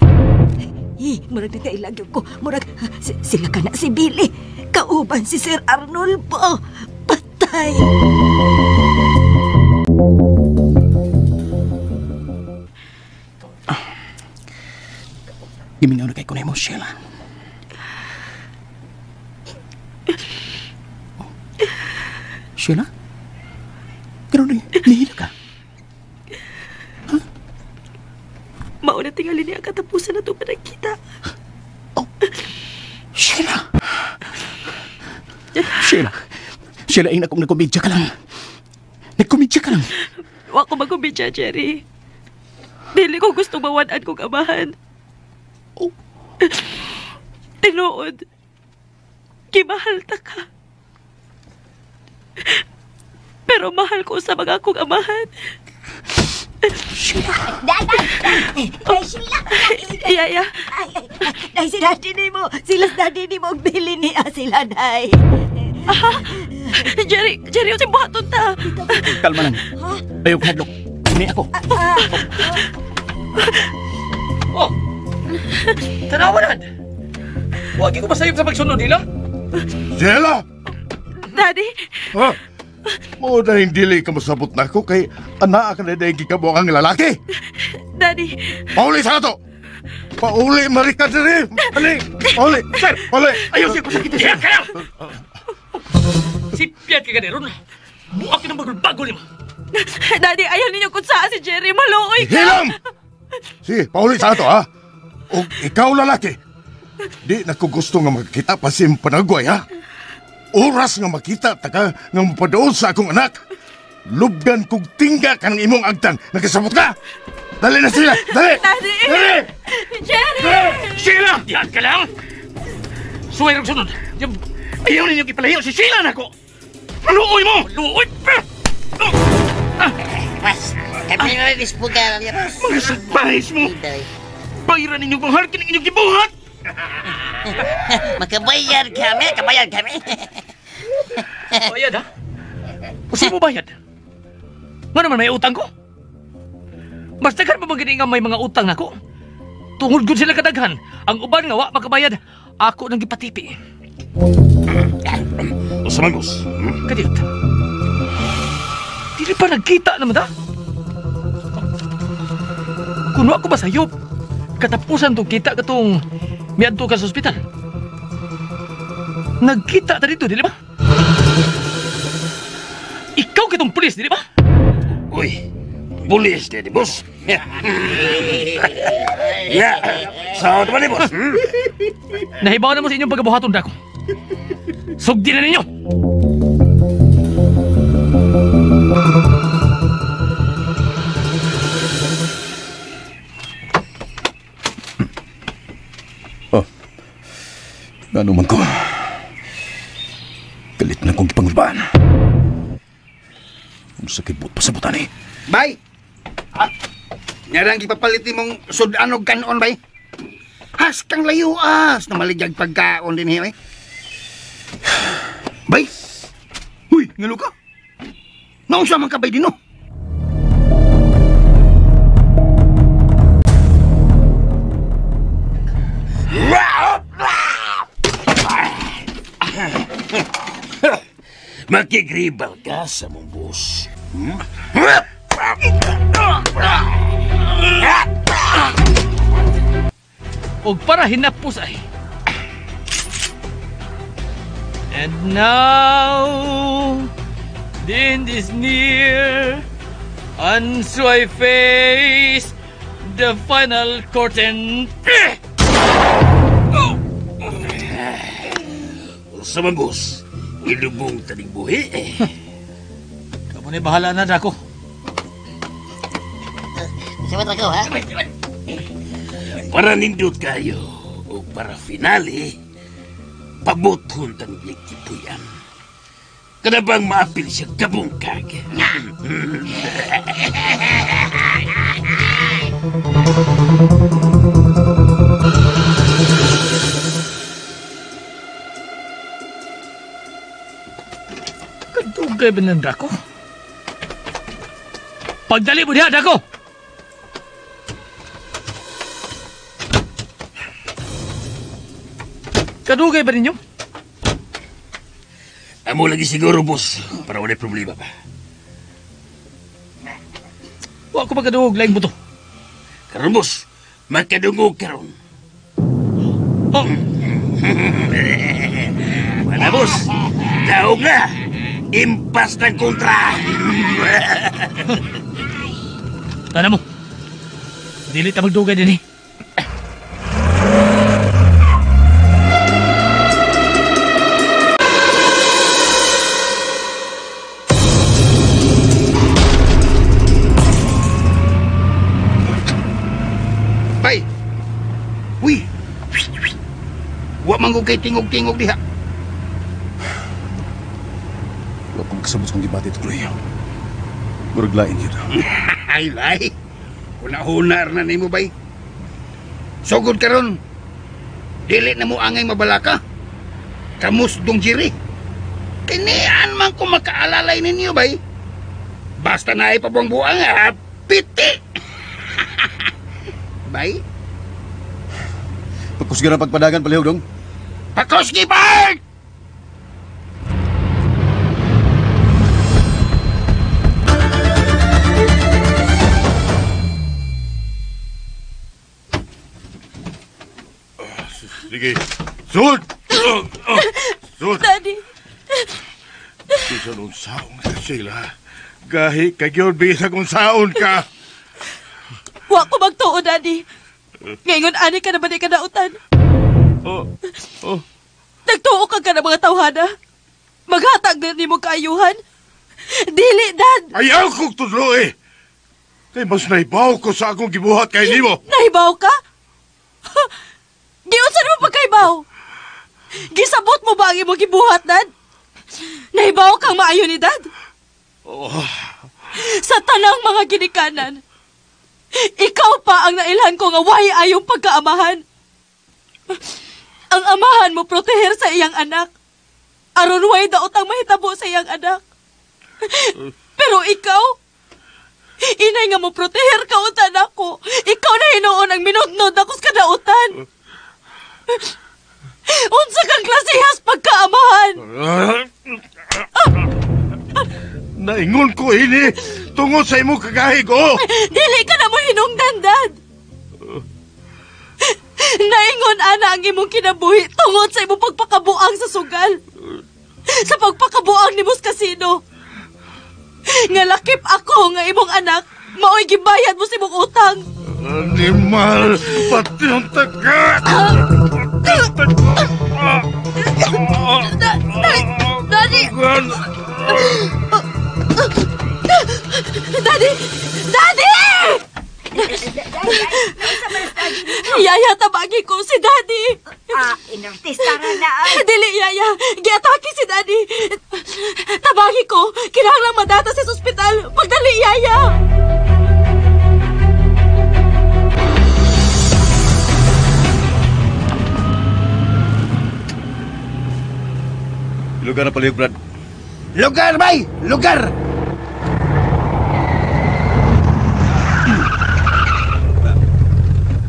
Murag nakailag gyud ko. Murag sila ka na si Billy. Kauban si Sir Arnolfo. Patay. Gimingaw na kay kunay mo, Sheila. Sheila? Pero nihila ka? Huh? Mauna tingali niya ang katapusan na ito pa nagkita. Oh. Sheila! Sheila! Sheila, ingna kong nagkomedya ka lang. Nagkomedya ka lang. Wa ko magkomedya, Jerry. Dili ko gusto mawan-an kong amahan. Oh. Tinuod. Gimahal ta ka. Pero mahal ko sa mga akong amahan. Sheila! Day! Day, Sheila! Yaya! Day, si daddy ni mo! Sila daddy ni mo! Bili niya sila, day! Jerry! Jerry, yung buhaton ta! Kalma lang. Ayaw hadlok. Ini ako. Oh! Tanawanan! Huwag ko masayop sa pagsunod nila! Sheila! Daddy! Ha? Mo na hindi ka masabot na ako kay anak ka na dahil gikabuang ang lalaki. Daddy! Pauli sa ato! Pauli, Marika diri! Ali! Pauli! Sir! Pauli! Ayaw siya ko sakit siya! Kaya! Si Piat ka gani ron. Buak ka ng bagol-bagol niyo. Daddy, ayaw ninyo kung saan si Jerry. Maluoy ka! Hilam! Sige, pauli sa ato ha! O ikaw lalaki, di na ko gusto nga makakita pa si Panagway ha? Oras nga makita ta ka nga mapadool sa akong anak. Lubgan kog tingga ka ng imong agtan. Nakasabot ka! Dali na sila! Dali! Daddy! Dali! Jerry! Sheila! Diyan ka lang! Suway rin sunod! Ayaw ninyo ipalayo si Sheila na ko! Maluoy mo! Maluoy! Mas, kami na rin ispugaran niya, boss. Mga surprise mo! Bayaran ninyo kung harkin ang inyong gibuhat! Makabayar kami, kabayar kami. Bayad, ha? Usi mo bayad? Nga naman may utang ko? Mas daghan pa ba gini nga may mga utang nako? Tungod gud sila kadaghan. Ang uban nga wa makabayad, ako nang gipatipi. Usa man, boss. Kadiyot. Dili pa nagkita naman ta? Kuno ako ba sayop? Katapusan tong kita katong miadto ka sa ospital. Nagkita ta dito, dili ba? Ikaw kitong pulis, dili ba? Uy, pulis di, boss. Ya, sao naman ni, boss? Nahibaw na mo sa inyong pagabuhaton dako. Sugdi na ninyo! Ano man ko, galit na kong gipangulbaan. Unsa kay buot pasabutan eh. Bay! Ah, ngarang gipapalit nimong sudan og kanon, bay. Has kang layuas na maligyag pagkaon din eh. Bay! Uy, ngano ka? Naunsa man ka bay dino? Makigribal ka sa mong boss. Og para hinapos ay. And now, the end is near, and so I face the final curtain. Sa man, boss, ilubong taning buhi eh. Kamu ni bahala na dako. Siwat ako, ha? Para nindot kayo, o para finale, pabuthon taning kipuyan. Kada bang maapil siya kabungkag? Kadugay ba ng dako? Pagdali mo diha, dako! Kadugay ba ninyo? Amo lagi siguro, boss. Para wala'y problema pa. Wa ko magkadugog laing buto. Karon, boss. Magkadungog karon. Oh. Wala, boss. Daog na. Impas ng kontra. Tana mo. Dili ta magdugay din eh. Bay! Uy! Wa man ko kay tingog-tingog diha. Wa ko makasabot sa kong gibati, Tukloy. Murag lain yun. Ay, lay. Huna-hunar na nimo, bay. Sugod karon. Dili na mo angay mabalaka. Kamus dong jiri. Kinian man ko makaalalay ninyo, bay. Basta na ay pabuang-buang, ha? Piti! Bay? Pagkusgan ang pagpadagan, palihog dong. Pakusgi, bay! Sige. Sud! Sud! Daddy! Bisan unsaon ka, Sheila. Gahi ka gyud, bisag unsaon ka. Wa ko magtuo, Daddy. Ngayon, ani ka na ba di ka nautan? Oh, oh. Nagtuo ka ka ng mga tawhana. Maghatag na nimo kaayuhan. Dili, Dad! Ayaw kong tudlo eh! Kay mas nahibaw ko sa akong gibuhat kay nimo. Nahibaw ka? Giunsa nimo pagkaibaw? Gisabot mo ba ang imong gibuhat, Dad? Nahibaw kang maayo ni Dad? Oh. Sa tanang mga ginikanan, ikaw pa ang nailhan ko nga way ayong pagkaamahan. Ang amahan mo proteher sa iyang anak. Aron way daot ang mahitabo sa iyang anak. Pero ikaw, inay nga mo proteher ka unta nako. Ikaw na hinuon ang minudnod ako sa kadautan. Unsa kang klasehas pagkaamahan? Naingon ko ini tungod sa imong kagahig, oh! Dili ka na mo hinungdan, Dad. Naingon ana ang imong kinabuhi tungod sa imong pagpakabuang sa sugal. Sa pagpakabuang nimo sa kasino. Nga lakip ako nga imong anak, maoy gibayad mo sa imong utang. Animal, pati ang taga! Daddy! Daddy! Daddy! Yaya, tabagi ko si Daddy. Ah, inartista ra na ay. Dili, Yaya. Giatake si Daddy. Tabagi ko. Kinahanglang madata sa ospital. Pagdali, Yaya. Lugar na palihog, Brad. Lugar, bay! Lugar!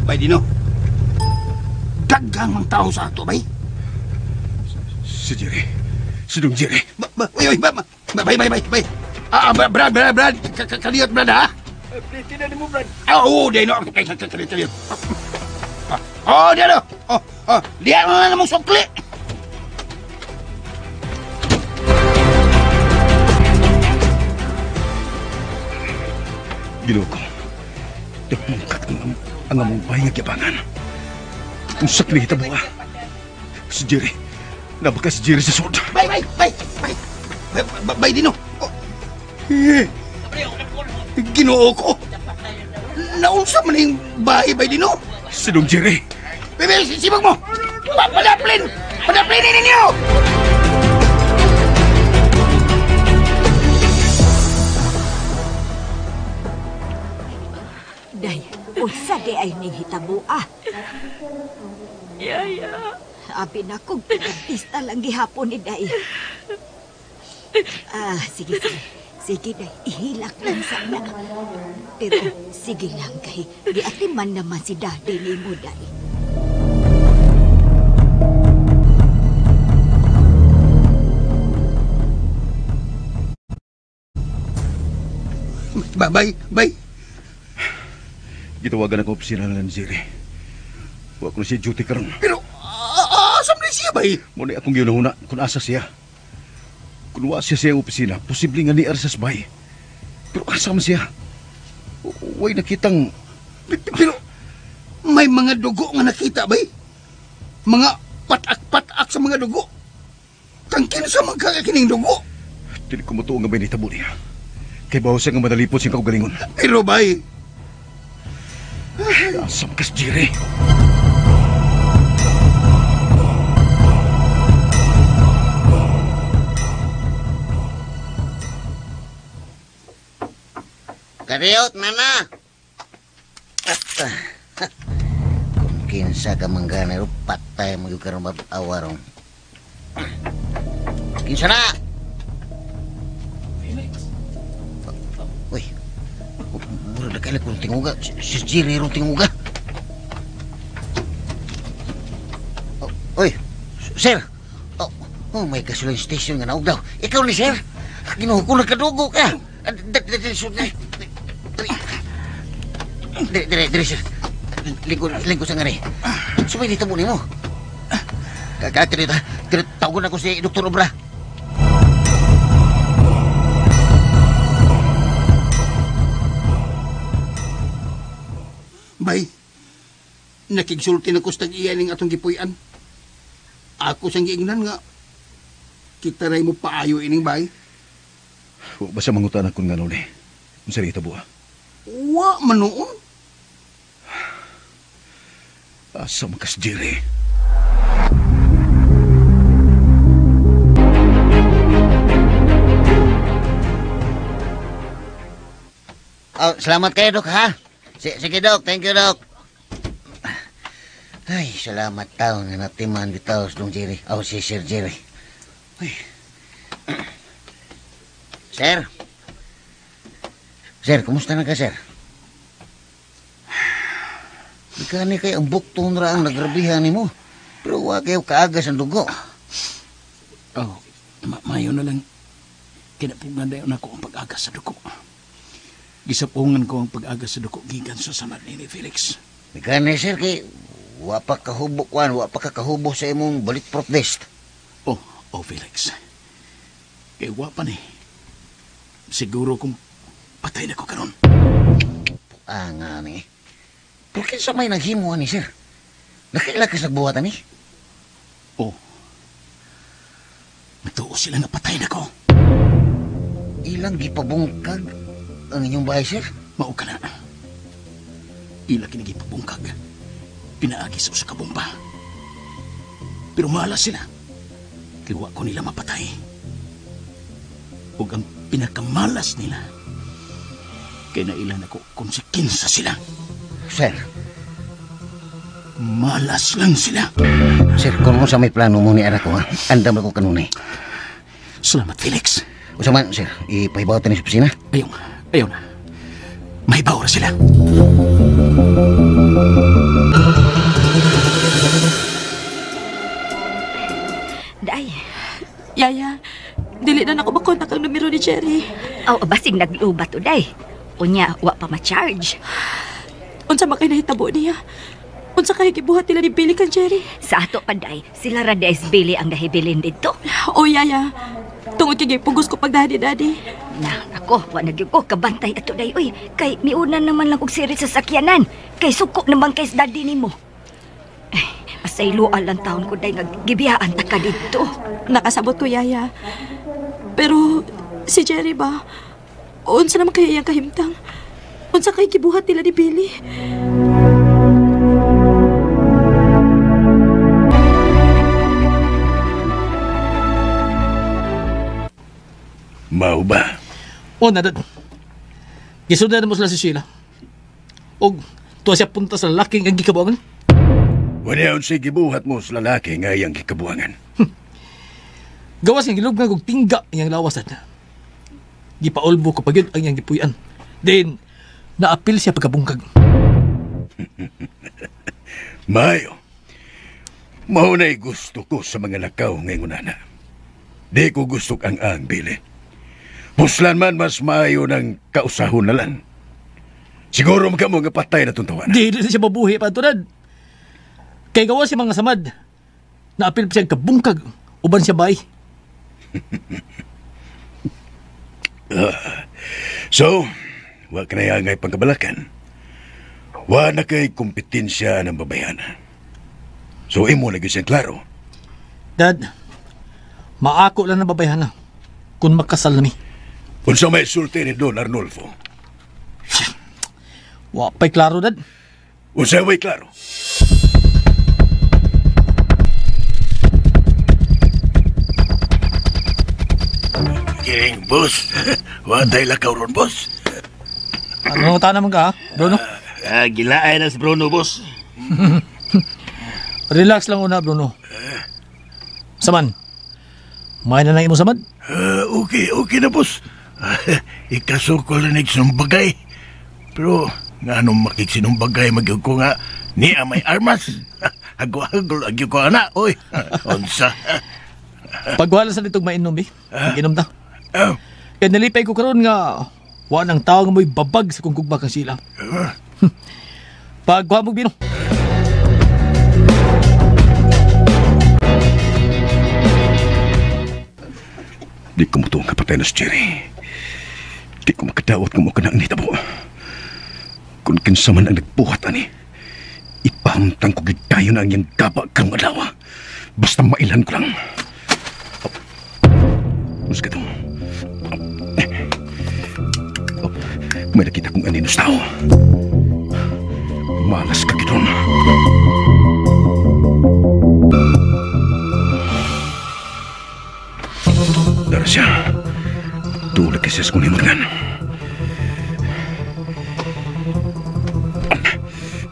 Bay, Dino. Daghang mang tao sa ato, bay. Si Jerry. Si Dong Jerry. Uy, uy, bay, bay, bay, bay. Ah, Brad, Brad, Brad. Kaliyot, Brad, ha? Tinan mo, Brad. Ah, oo, Dino. Kaliyot, kaliyot. Oh, Dino. Oh, oh. Diyan na namang sukli. Ginoo ko. Nagmungkat ang among bahay nga giabangan. Unsa kini hitabo ah? Si Jerry. Nabaka si Jerry sa sud. Bay, bay, bay, bay. Bay, Dino. Oh. Eh. Ginoo ko. Naunsa man yung bahay, bay, Dino? Si Dong Jerry. Bebe, sibag mo. Padaplin! Padaplinin ninyo! Day, unsa di ay ning hitabo ah? Yaya. Abi na kong pinagtista lang gihapon ni Day. Ah, sige, sige. Sige, Day. Ihilak lang sana. Pero sige lang kay giatiman naman si Daddy ni mo, Day. Bye, bye. Gitawagan ako opisina na ni Jerry. Wa ko na siya duty karon. Pero, asa man siya, bay? Muna akong ginahuna kung asa siya. Kung wa siya sa iyang opisina, posible nga niar sa sabay. Pero asa man siya? Way nakitang... Pero, may mga dugo nga nakita, bay? Mga patak-patak sa mga dugo. Kang kinsa man kakakining dugo? Dili ko matuo nga may nitabo niya. Kay bawo siya nga madalipot siyang kaugalingon. Pero, bay... Asam kas Jerry. Kariot, nana. Kung kinsa ka mangganero, patay mo yung karong awarong. Kinsa na? Felix. Uy, mura na kaila kung tinguga. Si Jerry rong tinguga. Uy, sir. Oh, may gasoline station nga naog daw. Ikaw ni sir. Ginuho ko nagkadugo ka. Dire, dire, dire, sir. Lingkod sa nga ni. Sumay dito muna mo. Kaya, tawagan ako si Dr. Obra. Bay, nakigsulti na ko sa tag-iya ning atong gipuy-an. Ako siyang giingnan nga, kita ray mo paayo ining bay. Wa ba siya mangutan akong nga noon eh? Unsa rin hitabo ah? Wa man noon. Asa man kas Jerry? Oh, salamat kayo, Dok, ha? Sige, Dok. Thank you, Dok. Ay, salamat tao na natiman bitaw sa Dong Jerry. Oh, si Sir Jerry. Uy. Sir? Sir, kumusta na ka, sir? Ikani kay ang bukton ra ang nagrabihan nimo. Pero wa kayo kaagas ang dugo. Oh, mayo na lang. Kinapugan dayon ako ang pag-agas sa dugo. Gisapungan ko ang pag-agas sa dugo gikan sa samad ni Felix. Ikani, sir, kay wa pa kahubo kwan, wa pa ka kahubo sa imong bulletproof vest. Oh, Felix. Kay wa pa ni. Siguro kung patay na ko karon. Ah, nga ni. Pero kinsa may naghimo ani, sir? Nakaila ka sa nagbuhat ani? Oh. Nagtuo sila nga patay na ko. Ilang gipabungkag ang inyong bahay, sir? Mao ka na. Ila kini gipabungkag. Pinaagi sa usa ka bomba. Pero malas sila. Kay wa ko nila mapatay. Ug ang pinakamalas nila kay nailan ako kung si kinsa sila. Sir. Malas lang sila. Sir, kung unsa may plano mo ni anak ko, ha? Andam ako kanunay. Salamat, Felix. Unsa man, sir? Ipahibaw ta ni sa opisina? Ayaw, ayaw na. Mahibaw ra sila. Day. Yaya, dili na nako makontak ang numero ni Jerry. Aw, basig naglubat to, day. Unya, wa pa ma-charge. Unsa man kay nahitabo niya? Unsa kay gibuhat nila ni Billy kan Jerry? Sa ato pa, day, sila ra day Billy ang nahibilin dito. O yaya, tungod kay gipugos ko pagdadi daddy. Na, ako, wa na gyud ko kabantay ato day oy. Kay miuna naman lang og sirit sa sakyanan. Kay suko naman kay daddy nimo. Ay, pasayloa lang taon ko day nga gibiyaan ta ka didto. Nakasabot ko, yaya. Pero si Jerry ba? Unsa naman kay iyang kahimtang? Unsa kay gibuhat nila ni Billy? Mao ba? O na, dad. Gisundan mo sila si Sheila. Og tuwa siya punta sa lalaking ang gikabuangan. Wala unsay gibuhat mo sa lalaki nga iyang gikabuangan. Gawas nga gilubngag og tingga iyang lawas, dad. Gipaulbo ko pagyud ang iyang gipuy-an. Then, naapil siya pagkabungkag. Mayo, mao na'y gusto ko sa mga lakaw ngayong unana. Di ko gusto ang ang bili. Puslan man mas maayo ng kausahon na lang. Siguro magka mo nga patay na itong tawanan. Di siya mabuhi pa ito, dad. Kay gawa siya mga samad. Naapil pa siya kabungkag. Uban siya bay. So, wa ka na angay pangkabalakan. Wa na kay kompetensya ng babayana. So, imo na gyud siyang klaro. Dad, maako lang ng babayana kung makasal na mi. Unsa may sulti ni Don Arnolfo? Wa pa'y klaro, dad. Unsa may klaro? King, boss. Wa tay lakaw ron, boss. Ano ta naman ka, ha? Bruno? Gilaay na si Bruno, boss. Relax lang una, Bruno. Saman, may na lang imo samad? Okay, okay na, boss. Ikasukol na nagsinumbagay. Pero, nga anong makikisinumbagay magyug ko nga, niya may armas. Hagwagol, agyo ko, ana. Oy, unsa. Pagwala sa ditong mainom, eh. Mag-inom ta. Kaya nalipay ko karon nga, wa nang tao nga mo'y babag sa kung kugba kang sila. Pagkuha mong bino. Di ko mo tuong kapatay na si Jerry. Di ko makadawat kung mukha na ang nitabo. Kung kinsa man ang nagbuhat, ani, ipahamtang ko gidayon na ang iyang gaba karong adlaw. Basta mailhan ko lang. Mas ka to. May nakita kong aninos tao. Malas ka giton. Dara siya. Tulad kasi sa kunin magnan.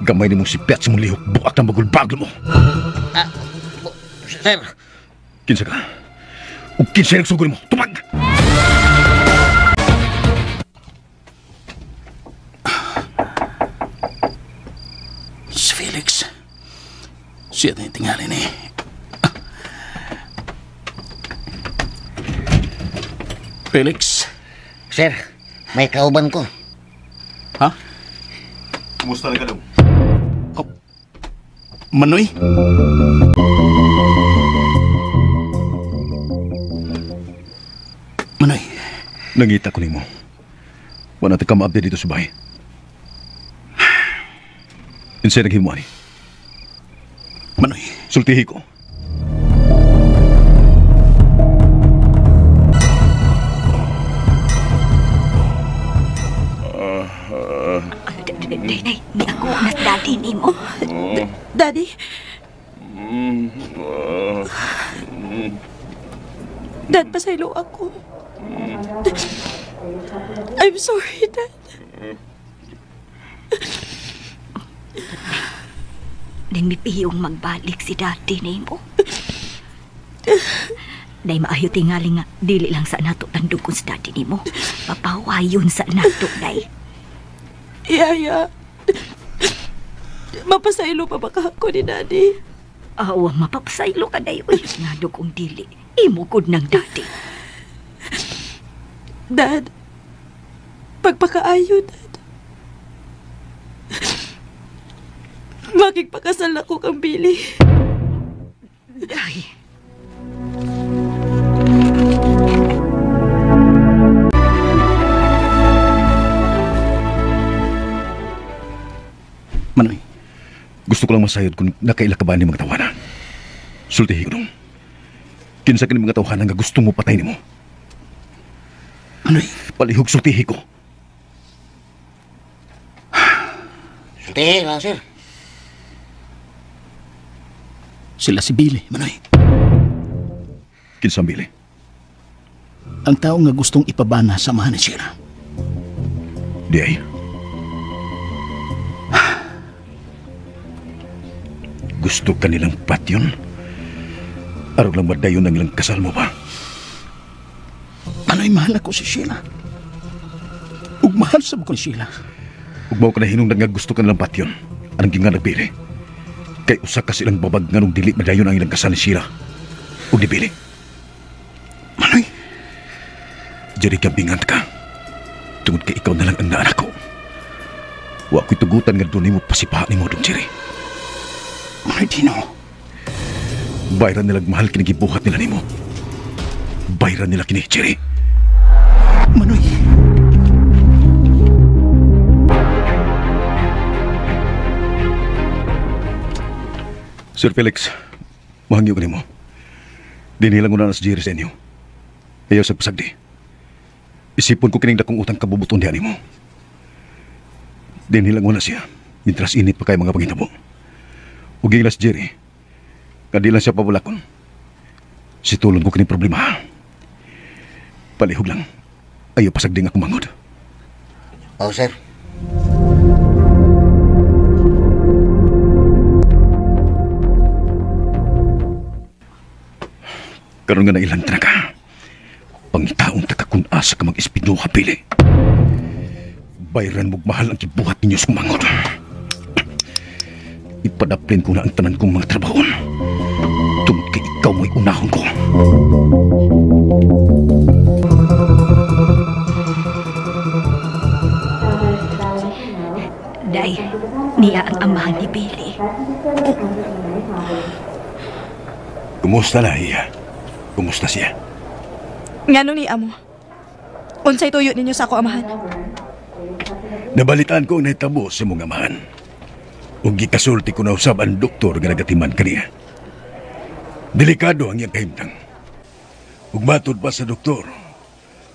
Gamay ni mong sipiat sa mong lihok, buak na magulbaglo mo. Sir. Kinsa ka? O kinsa nagsugol mo? Tupag! Si Felix. Siya na yung tingali ni. Felix. Sir, may kauban ko. Ha? Kumusta na ka daw? Oh, Manoy? Manoy. Nangita ko nimo. Wala ta ka ma-update dito sa bahay. Insay naghimo ani. Manoy. Sultihi ko. Day, day, ni ako na daddy nimo. Daddy? Dad, pasaylo ako. I'm sorry, Dad. Nang mipihiyong magbalik si daddy nimo. Day maayo tingali nga dili lang sa nato tandog si daddy nimo. Papawayon sa nato, day. Yaya. Mapasaylo pa ba ka ako ni daddy? Awa, mapapasaylo ka, day. Uy, ngano kung dili. Imugod ng daddy. Dad, pagpakaayo, Dad. Makigpakasal ako kang Billy. Day. Manoy, gusto ko lang masayod kung nakaila ka ba ni mga tawana. Sultihi ko dong. Kinsa kini mga tawhana nga gusto mo patay nimo. Manoy, palihog sultihi ko. Sultihi lang, sir. Sila si Billy, Manoy. Kinsa Billy? Ang tao nga gustong ipabana sa amahan ni Sheila. Di ay. Gusto ka nilang patyon? Araw lang madayon ang ilang kasal mo ba? Manoy, mahal ako si Sheila. Ug mahal sa ko ni Sheila. Ug mao ka na hinungdan nga gusto ka nilang patyon. Anong ginga nagbili? Kay usa ka silang babag nga nung dili madayon ang ilang kasal ni Sheila. Ug ni Billy. Manoy! Jerry, gabingan ka. Tungod kay ikaw na lang ang naanak ko. Wa ko'y tugutan nga doon nimo pasipaha nimo dong, Jerry. Manoy, Dino. Bayran nilang mahal kinigibuhat nila nimo. Bayran nila kini, Jerry. Manoy. Sir Felix, mahangyo ka nimo. Dinilang ko na si Jerry sa inyo. Ayaw sa pasagdi. Isipon ko kining dakong utang kabubuton diha nimo. Dinilang ko na siya. Mintras init pa kay mga pangitabo. Ug giingla si Jerry. Kadi lang siya pabulakon. Situlon ko kining problema. Palihog lang. Ayaw pasagdi nga akong mangod. Oh, sir. Karon nga nailan ka. Pangitaon ta ka kung asa ka mag-ispido ka, Pili. Bayran mong mahal ang gibuhat ninyo sa kumangod. Ipadaplin ko na ang tanan kong mga trabahon. Tungod kay ikaw mo'y unahon ko. Day, niya ang amahan ni Billy. Kumusta na, iya? Kumusta siya? Ngano ni amo? Unsay tuyo ninyo sa ako amahan? Nabalitaan ko ang nahitabo sa mong amahan. Ug gikasulti ko na usab ang doktor nga nagatiman kaniya. Delikado ang iyang kahimtang. Ug matud pa sa doktor,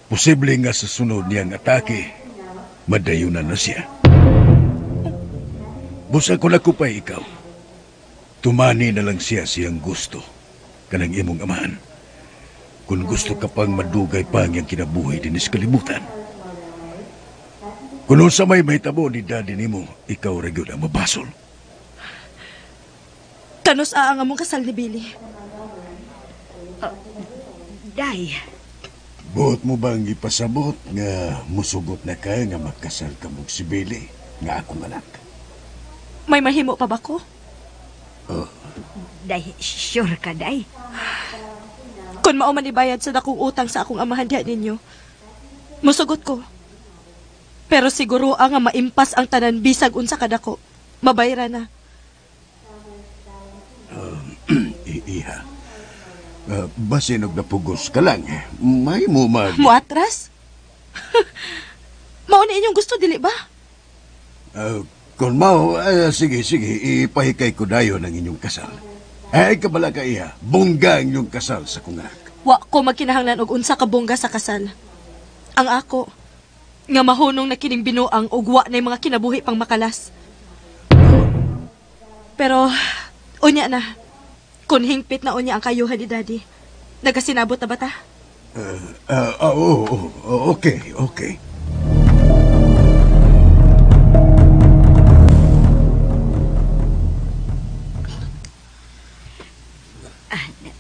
posible nga sa sunod niyang atake, madayunan na siya. Busa ko nakupay ikaw. Tumani na lang siya siyang gusto kanang imong amahan. Kung gusto ka pang madugay pa ang iyang kinabuhi din sa kalibutan. Kung unsa may mahitabo ni daddy nimo, ikaw ra gyud ang mabasol. Kanus ang among kasal ni Billy? Day. Buot mo bang ipasabot nga musugot na ka nga magkasal ka mong si Billy nga akong anak? May mahimo pa ba ko? Oh. Day, sure ka, Day. Kung mao man ibayad sa dakong utang sa akong amahan diha ninyo, musugot ko. Pero siguro ang nga maimpas ang tanan bisag unsa kadako. Mabayra na. Iha. Basin og napugos ka lang. May mo mag... Muatras? Mao ni inyong gusto, dili ba? Kung mao, sige, sige, ipahikay ko dayon ang inyong kasal. Ay, kabala ka, iha. Bongga ang inyong kasal sa kong anak. Wa ko magkinahanglan og unsa ka bongga sa kasal. Ang ako, nga mahunong na kining binuang og wa na'y mga kinabuhi pang makalas. Pero, unya na. Kung hingpit na unya ang kayuhan ni Daddy. Nagasinabot na ba ta? Okay, okay.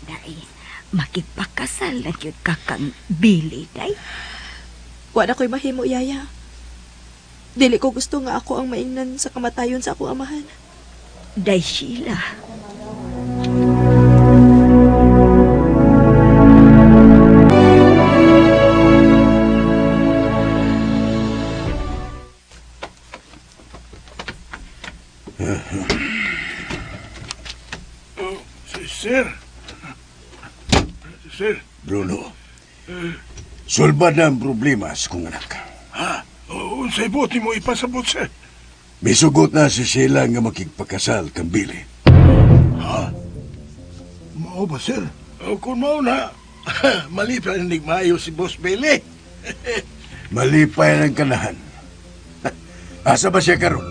Day, makipakasal na gyud ka kang Billy, day. Wala ko'y mahimo, Yaya. Dili ko gusto nga ako ang maingnan sa kamatayon sa akong amahan. Day, Sheila. Sir. Sir. Bruno, sulbad na ang problema sa kong anak. Ha? Unsay buot mo ipasabot, sir? Misugot na si Sheila nga makigpakasal kang Billy. Ha? Mao ba, sir? O, kung mao na, malipay na nigmayo si Boss Billy. Malipay ng kanahan. Asa ba siya karon?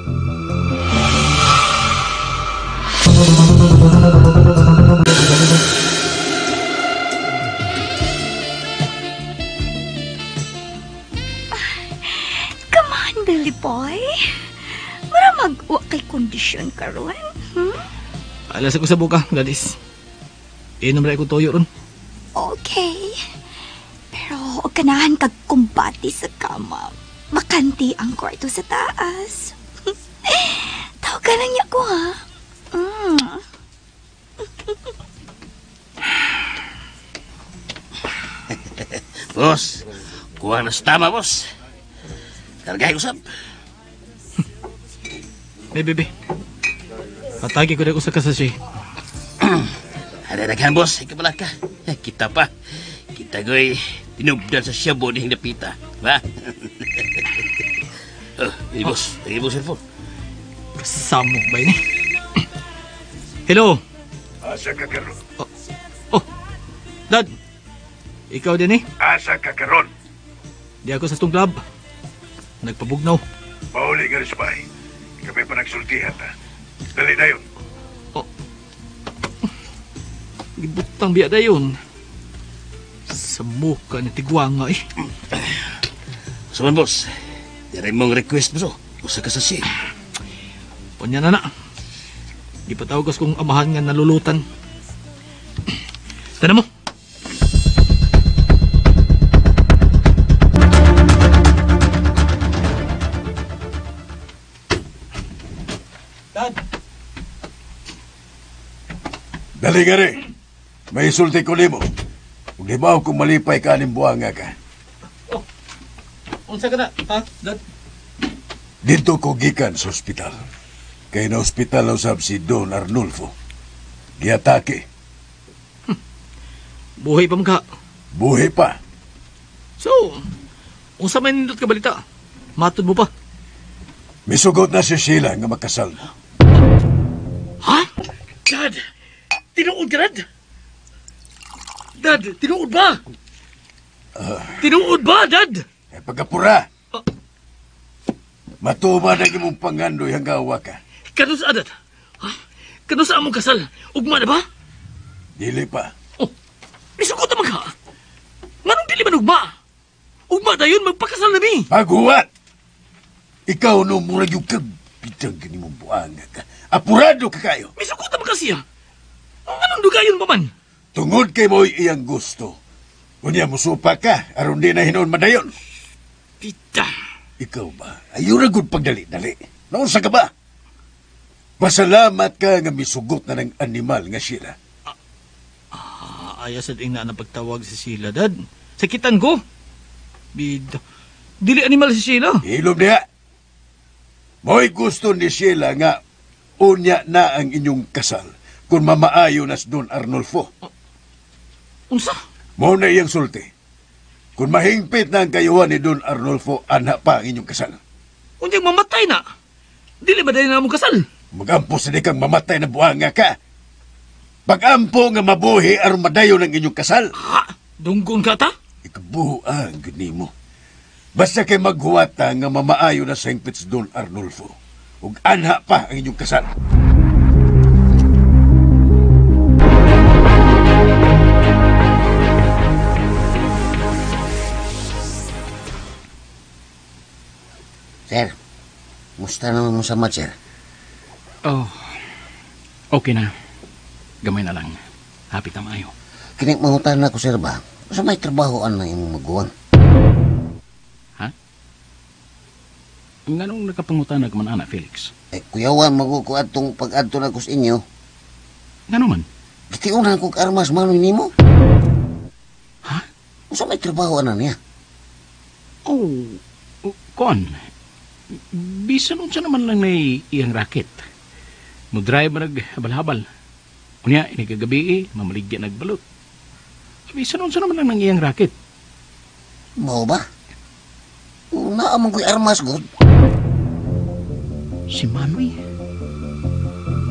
Come on, Billy boy. Mura mag-wa kay kondisyon karon. Hmm? Alas ako sa buka, Gladys. Inom ra ko toyo ron. Okay. Pero kanahan kag kumbati sa kama. Bakante ang kwarto sa taas. Tawagan lang niya ko, ha? Mm. Boss, kuha na sa tama, boss. Kargahe usap. Hey, baby. Patagi ko na ko sa kasasya. Ada daghan, boss. Ikaw pala ka. Kita pa. Kita ko'y tinubdan sa siyabo ni Napita. Ba? Oh, hey, boss. Hey, boss, cellphone. Kasamo ba ini? Hello? Asa ka karon? Oh, Dad. Ikaw din eh? Asa ka karon? Di ako sa Stone Club. Nagpabugnaw. Pauli ka rin sa bahay. Kami pa nagsultihan ta. Dali na yun. Oh. Gibutang biya na yun. Sa mukha ni Tigwanga eh. Suman, boss. Dari mong request mo so. Usa ka sa siya. Unya na na. Di pa tawag kong amahan nga nalulutan. Tana mo. Dad! Dali ka rin. May isulti ko nimo. Kung di ba kung malipay ka aning buwanga ka. Oh, unsa ka na, ha, Dad? Dito ko gikan sa ospital. Kay na ospital usab si Don Arnulfo. Giatake. Buhay pa mga. Buhay pa. So, unsa may nindot ka balita? Matod mo pa. Misugot na si Sheila nga makasal mo. Ha? Dad! Tinuod ka, Dad? Dad, tinuod ba? Tinuod ba, Dad? Eh, pagkapura. Matuba na imong pangandoy hanggang awa ka. Kano sa adat? Ha? Kano sa among kasal? Ugma na ba? Dili pa. Oh, misugot na magha. Nganong dili man ugma? Ugma dayon, magpakasal na mi. Paghuwat! Ikaw no murag yung kag bitang gani mong buanga ka. Apurado ka kayo. Misugot na magkasiya. Anong dugayon pa man? Tungod kay mo'y iyang gusto. Unya musupa ka, aron di na hinon madayon. Pita! Ikaw ba? Ayaw ra gud pagdali-dali. Naunsa ka ba? Pasalamat ka nga misugot na ng animal nga sila. Ayas at ing na pagtawag si Sheila, Dad. Sakitan ko. Bida. Dili animal si Sheila. Hilom niya. Mo'y gusto ni Sheila nga unya na ang inyong kasal kung mamaayo na si Don Arnulfo. Unsa? Mao na iyang sulti. Kung mahingpit na ang kayuhan ni Don Arnulfo, ana pa ang inyong kasal. Unyang mamatay na. Dili ba dahil na among kasal? Magampo sa di kang mamatay na buhanga ka. Pag-ampo nga mabuhi aron madayon ang inyong kasal. Ha? Dunggon ka ta? Ikabuang gud nimo. Basta kay maghuwata nga mamaayo na sa hingpit si Don Arnulfo. Ug anha pa ang inyong kasal. Sir, musta naman mo sa mat, sir? Oh, okay na. Gamay na lang. Happy tamayo. Kini mangutan na ko, sir ba? Sa may trabahoan na imong maguwang. Ha? Nganong nakapangutan na man, ana, Felix? Eh, kuyawan, maguko atong pag-adto na ko sa inyo. Ngano man? Gitiunan kong armas manoy nimo. Ha? Sa may trabahoan na niya? Oh, kon. Bisan unsa naman lang na iyang racket. Mo-drive man naghabal-habal. Unya, inigagabi, mamaligya nagbalot. Bisan unsa naman lang nang iyang racket. Mao ba? Naamang ko'y armas, God. Si Manoy?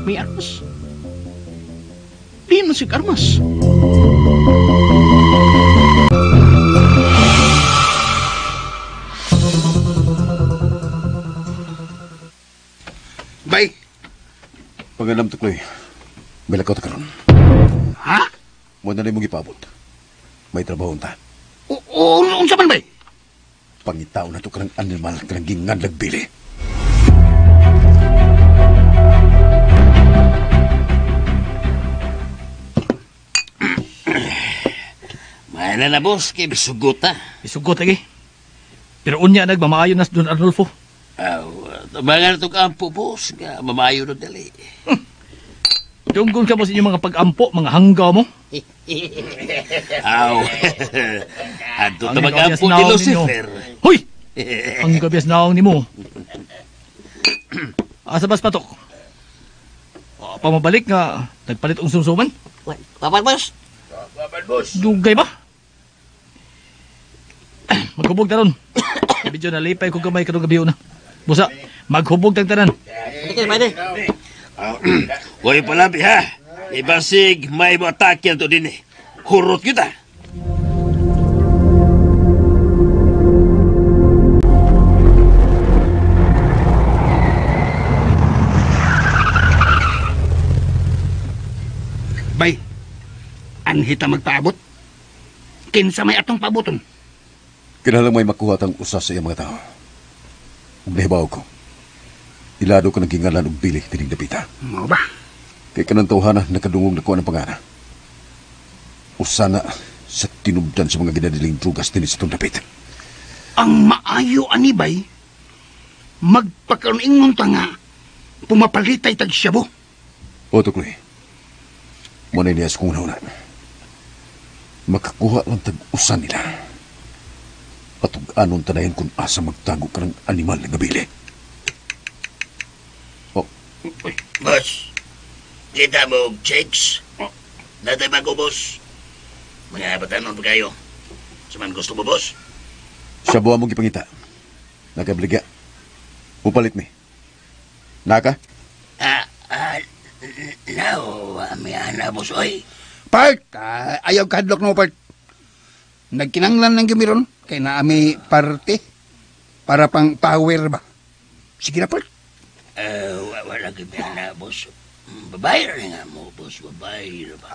May armas? Di man sig armas. Bay! Pagandam, Tukloy. May lakaw ta karon. Ha? Mo na mong ipabot. May trabaho ta. O, unsa man, bay? Pangitao na to kanang animal kanang gingadlag bili. May na na, boss. Kay bisugot, ha? Bisugot, lagi. Pero unya, nagmamaayo na si Don Arnulfo. Aw, tabangan na itong ampo, boss. Nga, mamayo na dali. Dunggon ka mo sa inyong mga pag-ampo, mga hanggaw mo. Aw. Adto ta mag-ampo ni Lucifer. Hoy! Ang gabias naong ni mo. Asa bas patok? Pamabalik nga, nagpalit ang sumsuman. Papan, boss. Papan, boss. Dugay ba? Maghubog na ron. Medyo nalipay ko gamay karong gabi na. Busa, maghubog tang tanan. Pwede, pwede. Huwag palabi, ha? Ibasig, may mo atake to din eh. Hurot kita. Bay, anhita magpaabot. Kinsa may atong paaboton. Kinahanglan may makuha tang usa sa iyang mga tao. Ug nahibaw ko. Ilado ka ng gingalan og bili tining dapita. Mao ba? Kay kanang tawhana nakadungog na ko ang pangana. Usa na sa tinubdan sa mga ginadiling drugas dinhi sa itong dapit. Ang maayo ani bay, magpakaroon ta nga pumapalitay tag syabo. O Tukloy, mo na niya sa kong una. Makakuha lang tag usa nila. Atug-anon tanayon kung asa magtago ka ng animal nga bili. Oh. Boss, kita mo og checks. Natay bago, boss. Mga batanon pa kayo. Sa man gusto mo, boss? Siya buwa mong gipangita. Nakabaligya. Upalit mi. Naka? No, may ana, boss, oy. Part, ayaw kahadlok no, part. Nagkinanglan ng gamiron, kay naami parte para pang power ba. Sige na, part. Wala gami ana, boss. Babae na nga mo, boss. Babae na ba?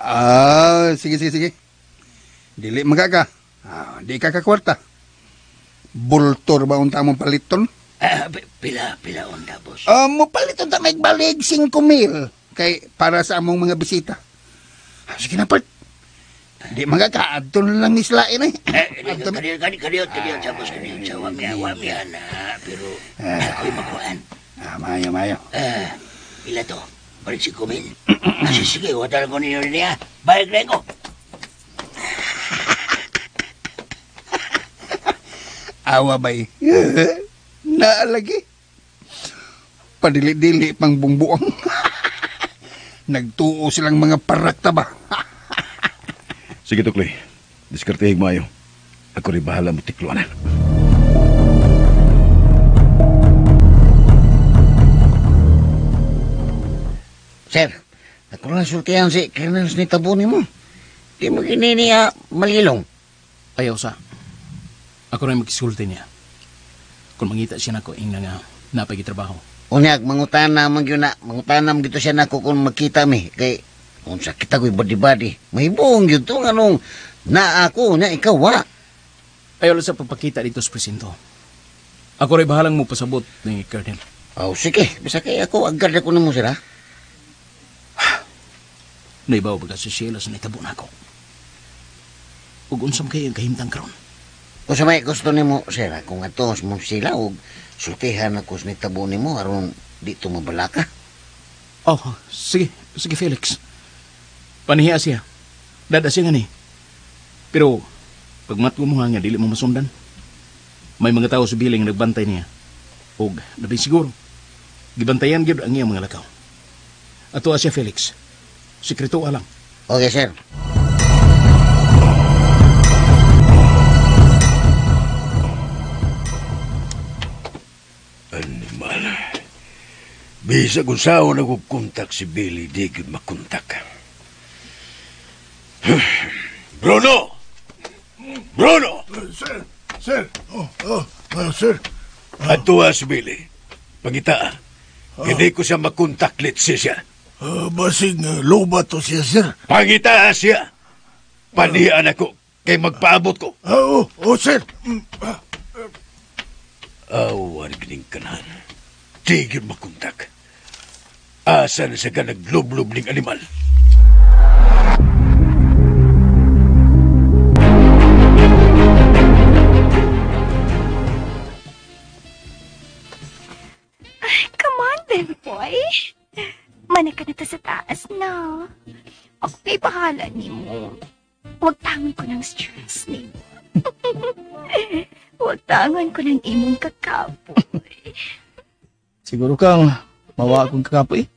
Sige, sige, sige. Dili magaka. Di ka kakwarta. Bultor ba unta mong paliton? Pila unta, boss? Mo paliton ta may balig 5,000 kay para sa among mga bisita. Sige na, part. Di magaka, adto na lang islain eh. Kaniyo, sa boss, kaniyo, sa wami, na, pero ako'y makuhaan. Mayo, mayo. Ila to? Balik 5,000. Sige, wala ko ninyo niya. Balik na ko. Awa bay. Naalagi. Padili-dili pang bungbuang. Nagtuo silang mga parakta ba? Sige, Tukloy. Diskartehig maayo. Ako rin bahala mo tikluanan. Sir, ako lang sultihan si Colonel ni Tabuni mo. Di mo gini niya malilong. Ayaw sa. Ako rin magkisulti niya. Kung mangita siya nako, ingna nga napagitrabaho. Unyag, mangutana man yun na. Mangutana man gito siya nako kung magkita mi. Kay, kung sakit ako'y body-body, mahibuong yun to. Anong na ako, na ikaw, wa. Ayaw lang sa pagpakita dito sa presinto. Ako rin bahalang mo pasabot ni Colonel. Oh, sige. Bisa kay ako, agad ako na mo, sir, ha? Naibaw baga si Sheila sa naitabo na ako. Ug unsam kayo ang kahimtang karon? Kung sa may gusto nimo, sir, ha, kung ato mo sila, ug sultihan ako sa naitabo nimo, aron di to mabalaka. Oh, sige. Sige, Felix. Panihiya siya. Dada siya nga ni. Pero, pagmatgo mo nga, dili mo masundan. May mga tao sa biling nagbantay niya. Og, labi siguro, gibantayan gyud ang iyang mga lakaw. Ato siya, Felix. Sekreto alang. Okay, sir. Animal. Bisa kung saan ako kontak si Billy, di ko makontak. Bruno! Bruno! Sir! Sir! Oh, sir! Ato si Billy. Pangita. Hindi ko siya makontak litsi siya. Basig loba to siya, sir. Pangita siya. Panian ako kay magpaabot ko. Oo, sir. Awan gining kanan. Di gyud makontak. Asa na siya ka naglublob ning animal? Come on, baby boy. Mana ka na to sa taas na. Ako kay bahala ni mo. Huwag tangon ko ng stress ni mo. Huwag tangon ko ng imong kakapoy. Siguro kang mawa akong kakapoy.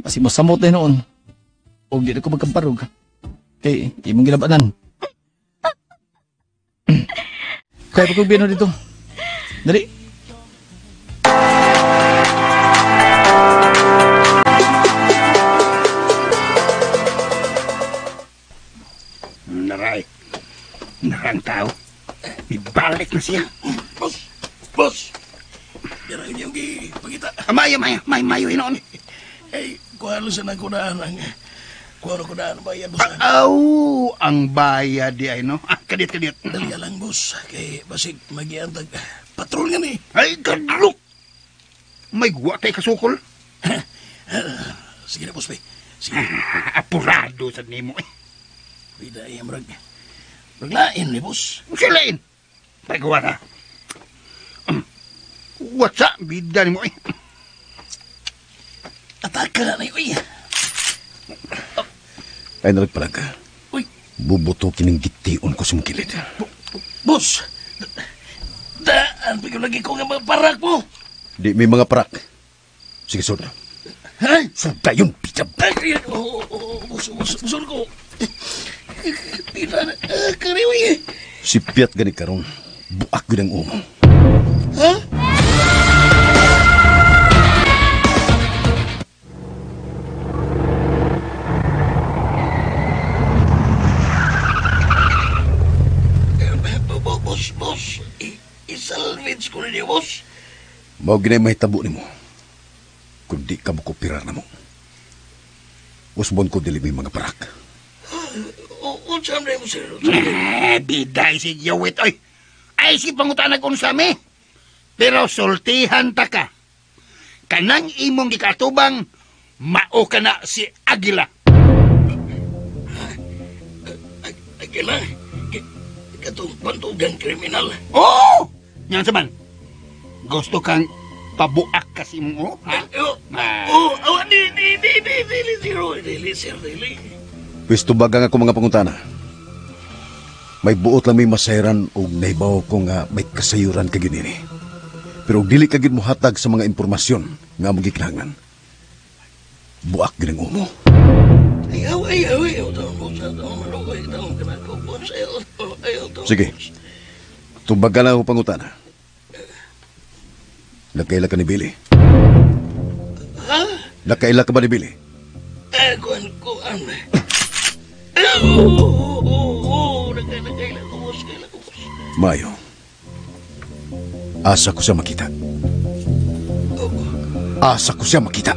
Basi mosamot na noon. O di na ko magkamparog. Kay imong ginabanan. Kaya pa kong bino dito. Dali. Naray. Narang tao. Ibalik na siya. Boss! Boss! Dira yun yung pagita. Mayo, mayo, mayo, mayo inoon. Ay, kuha lang sa nagkunaan ang... Kuha na kunaan ang bayad, boss. Aw, ang bayad di ay, no? Ah, kadit, kadit. Dali lang, boss. Kay basig magiantag patrol nga ni. Ay, kadlok! May guwa tayo kasukol. Sige na, boss, bay. Sige. Apurado sa nimo, eh. Pwede ay, murag... Murag lain ni, boss. Silain! Pagawa na. What's up? Bida ni mo, eh. Ataka na, uy. Ay, nalagpalag ka. Uy. Bubuto kining gitiun ko sa mong kilid. Boss! Daan pa yung lagi ko nga mga parak mo. Di may mga parak. Sige, sud. Ha? Sud yun, pita. Ay, oo, boss, boss, boss ko. Pita na, kariwi. Si Piat gani karon, buak gyud ang umo. Ha? Boss, boss, isalvage ko ninyo, boss. Mao ginay mahitabo nimo. Kung di ka mo kupirar na mo. Usbon ko dili may mga parak. Unsa man mo, sir? Biday si Jowit, oy. Ay, si pangutana kung sa mi. Pero sultihan ta ka. Kanang imong gikatubang, mao ka na si Agila. Agila? Katong pantugang kriminal. Oo! Yan sa man. Gusto kang pabuak kasi mo, ha? Oo, di, di, di, di, dili, zero, dili, sir, dili. Pwes tubagang ako mga pangutana. May buot lang may masayran o naibaw ko nga may kasayuran ka ginini. Pero dili ka gid mo hatag sa mga impormasyon nga among gikinahanglan. Buak gid ang umo. Ayaw, ayaw, ayaw, Sige. Tubagan na ako pangutana. Nagkaila ka ni Billy? Ha? Nagkaila ka ba ni Billy? Kuan, kuan. Oo, nagkaila ko, boss, kaila ko, boss. Mayo. Asa ko siya makita. Asa ko siya makita.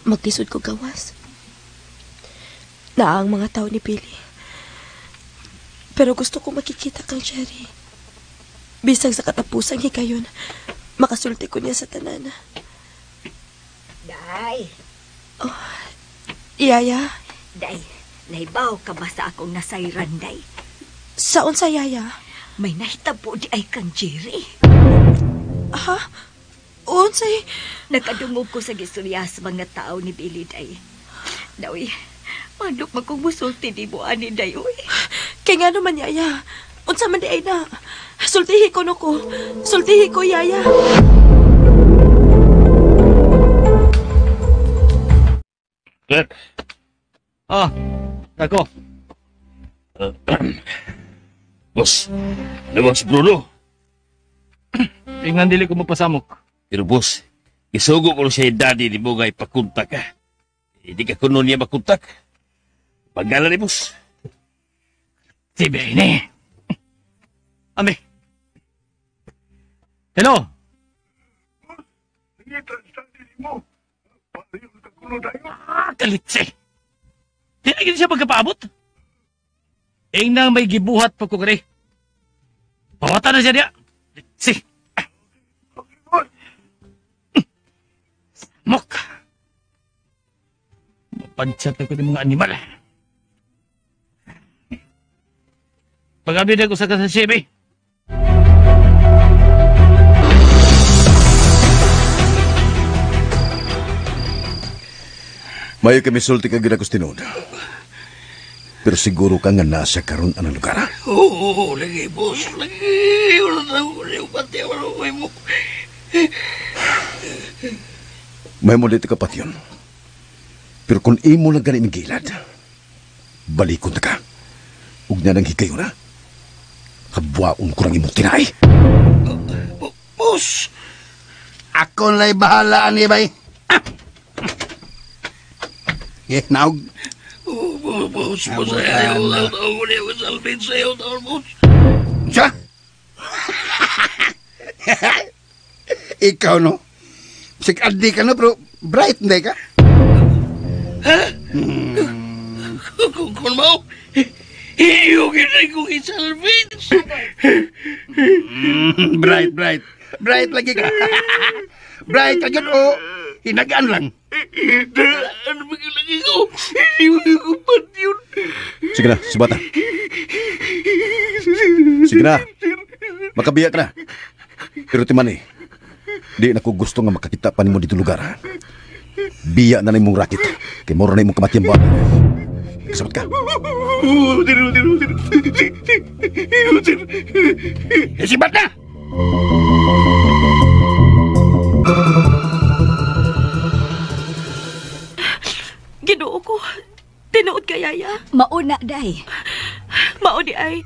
Maglisod ko gawas. Naa ang mga tao ni Billy. Pero gusto ko makikita kang Jerry. Bisag sa katapusang higayon, makasulti ko niya sa tanan. Day. Oh, Yaya. Day, nahibaw ka ba sa akong nasayran, Day? Saon sa Yaya? May nahitabo di ay kang Jerry. Ha? Unsay? Nakadungog ko sa gistorya sa mga tao ni Billy, Day. Dawi, madlok man kong musulti di mo ani, Day, uy. Kaya nga naman, Yaya. Unsa man di ay na. Sultihi ko no ko. Sultihi ko, Yaya. Clerk. Ah, ako. Boss, ano si Bruno? Tingnan dili ko magpasamok. Pero boss, isugo ko siya daddy ni mo nga ipakontak ka. Hindi ka kuno niya makontak. Pagala ni boss. Si Benny. Ami. Hello? Ah, kalitse. Dili siya pagkapaabot. Ing nang may gibuhat pa ko kare. Pawatan na siya diya. Litsi. Samok. Mapansat ako ng mga animal. Pag-abid ako sa kasasebe. Mayo kami sulti ka gid tinuod. Pero siguro ka nga nasa karon anang lugar. Oo, lagi boss, lagi. Wala na ako, pati wala ko mo. May mo dito kapat yun. Pero kung imo lang ganin ang gilad, balikon na ka. Ug na nang higayon na. Habwaon ko lang imong tinay. Boss! Ako na'y bahala ani bay. Eh, naog. Boss, boss, ayaw, ayaw, ayaw, salvage, ayaw, boss. Siya? Ikaw, no? Sikadi ka, no? Pero bright, hindi ka? Ha? Kung mau, iyo ginay kong isalvage. Bright, bright. Bright lagi ka. Bright ka dyan, o hinagaan lang. Ano ba lagi ko? Hindi ko pat yun. Sige na, subata. Sige na. Makabiyak na. Pero timani, di na ko gusto nga makakita pa nimo dito lugar. Ha? Biya na na imong rakit. Kay moro na imong kamatiyan ba? Kasabot ka. Sibat na! Ginoo ko. Tinuod ka, Yaya. Mauna, day. Mao di ay.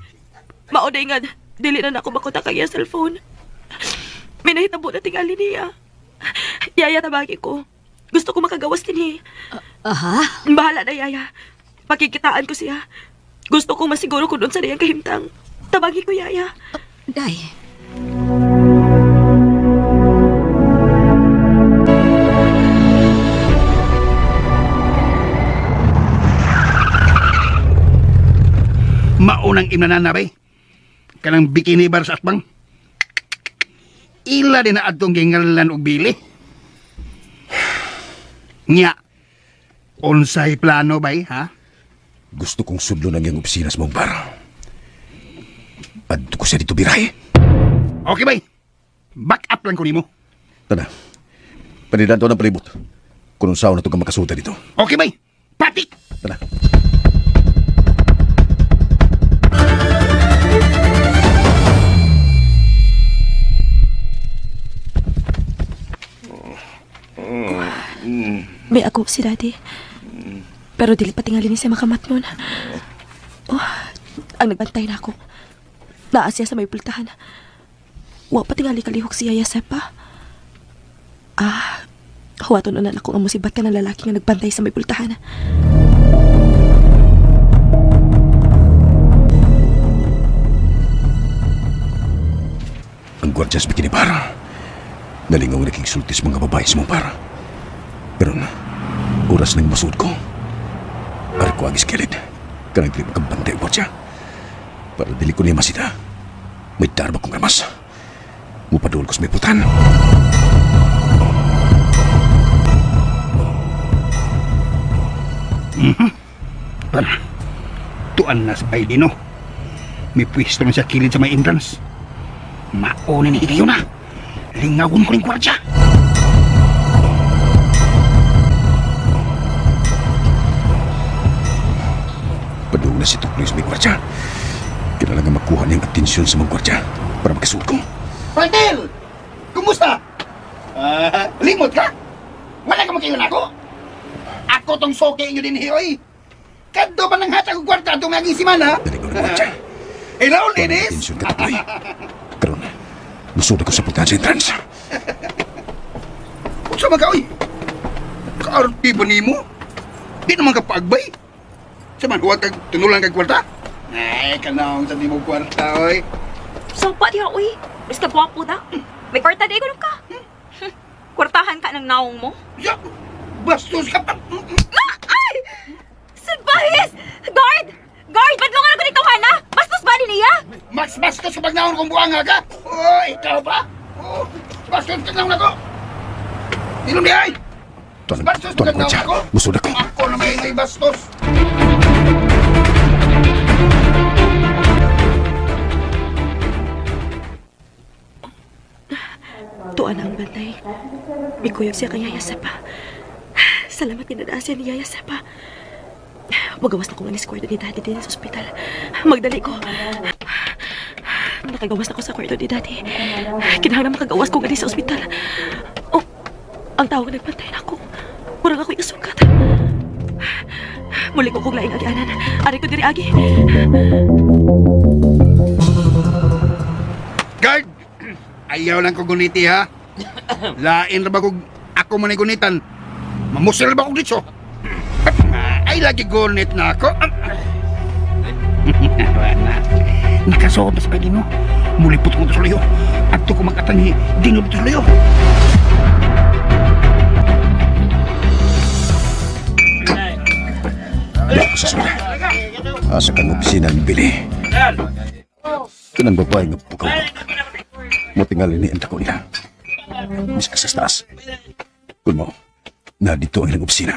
Mao di nga. Dili na nako makontak ang iya cellphone. May nahitabo na tingali niya. Yaya, tabagi ko. Gusto ko makagawas din eh. Aha? Bahala na, Yaya. Pakikitaan ko siya. Gusto kong masiguro ko doon sa niyang kahimtang. Tabagi ko, Yaya. Day. Maunang imnanana, bay. Kanang bikini bar sa atbang. Ila din na atong gingalan og bili. Nya, unsay plano, bay, ha? Gusto kong sudlo ng iyang opisina sa mong bar. Adto ko siya dito biray. Okay, bay. Back up lang ko nimo. Tana, panidanto ng palibot. Kung unsaon na ito ka makasuta dito. Okay, bay. Patik! Tana. May ako si Daddy. Pero dili pa tingali ni siya makamat nun. Oh, ang nagbantay na ako. Naa siya sa may pultahan. Wa pa tingali kalihok si Yaya Sepa. Ah, huwaton na ako ang musibat ka ng lalaki nga nagbantay sa may pultahan. Ang gwardyas bikini bar. Nalingaw na kigsultis mga babae sa mong bar. Pero na, oras ng masuod ko. Ko agis kilid. Kanang dili makabantay gwardiya. Para dili ko niya masita. May darba kong armas. Mupadul ko sa may putan. Tara. Tuan na sa Paidino. May pwesto na siya kilid sa may entrance. Mauna ni higayon na. Lingawon ko rin gwardiya. Padung na si Tukloy sa may gwardiya. Kailangan makuha niyang atensyon sa mga gwardiya para makasuot ko. Paltel! Kumusta? Limot ka? Wala ka makiyon ako? Ako tong soke inyo din, oy. Kadto pa nang hatag og kwarta atong maging simana. Hello, ladies. Atensyon ka, Tukloy. Karon, musod ako sa pultahan sa entrance. Unsa man ka, oy? Kaarti ba nimo? Di naman ka paagbay. Sa man, huwag kag tunulan kag kwarta? Ay, kanaong sa di mo kwarta, oy. Sopa diha, oy. Basta gwapo na. May kwarta di ko ka. Kwartahan ka ng naong mo? Ya, bastos ka pa. Ay! Sidbahis! Guard! Guard! Badlungan ako nito, Hana! Bastos ba ni niya? Mas bastos kapag naon kong buwanga ka! Oh, ikaw ba? Oh, bastos ka naon ako! Ilong di ay! Bastos ka naon ako! Musod ako! Ako na may bastos! Tuan ang bantay. Mikuyog siya kay Yaya Sepa. Salamat kinadaan siya ni Yaya Sepa. Magawas na ko nga ni kwarto ni Daddy din sa ospital. Magdali ko. Nakagawas na ko sa kwarto ni Daddy. Kinahanglan makagawas ko nga sa ospital. Oh, ang tawag nagbantay na ako. Murag ako'y isukat. Muli ko kong laing agianan. Ari ko diri agi. Guard! Ayaw lang ko guniti ha. Lain ra ba kog ako man ay gunitan. Mamusil ba kog dito? Ay lagi gunit na ako. Nakasuot na sa Paidino. Mulipot ko sa layo. Adto ko makatanhi dino dito sa layo. Ako sa sula. Asa kang opisina ni Billy. Kanang babae nga pukaw. Mutingal ni ang dako nila. Miska sa taas. Kung mo, na dito ang ilang opisina.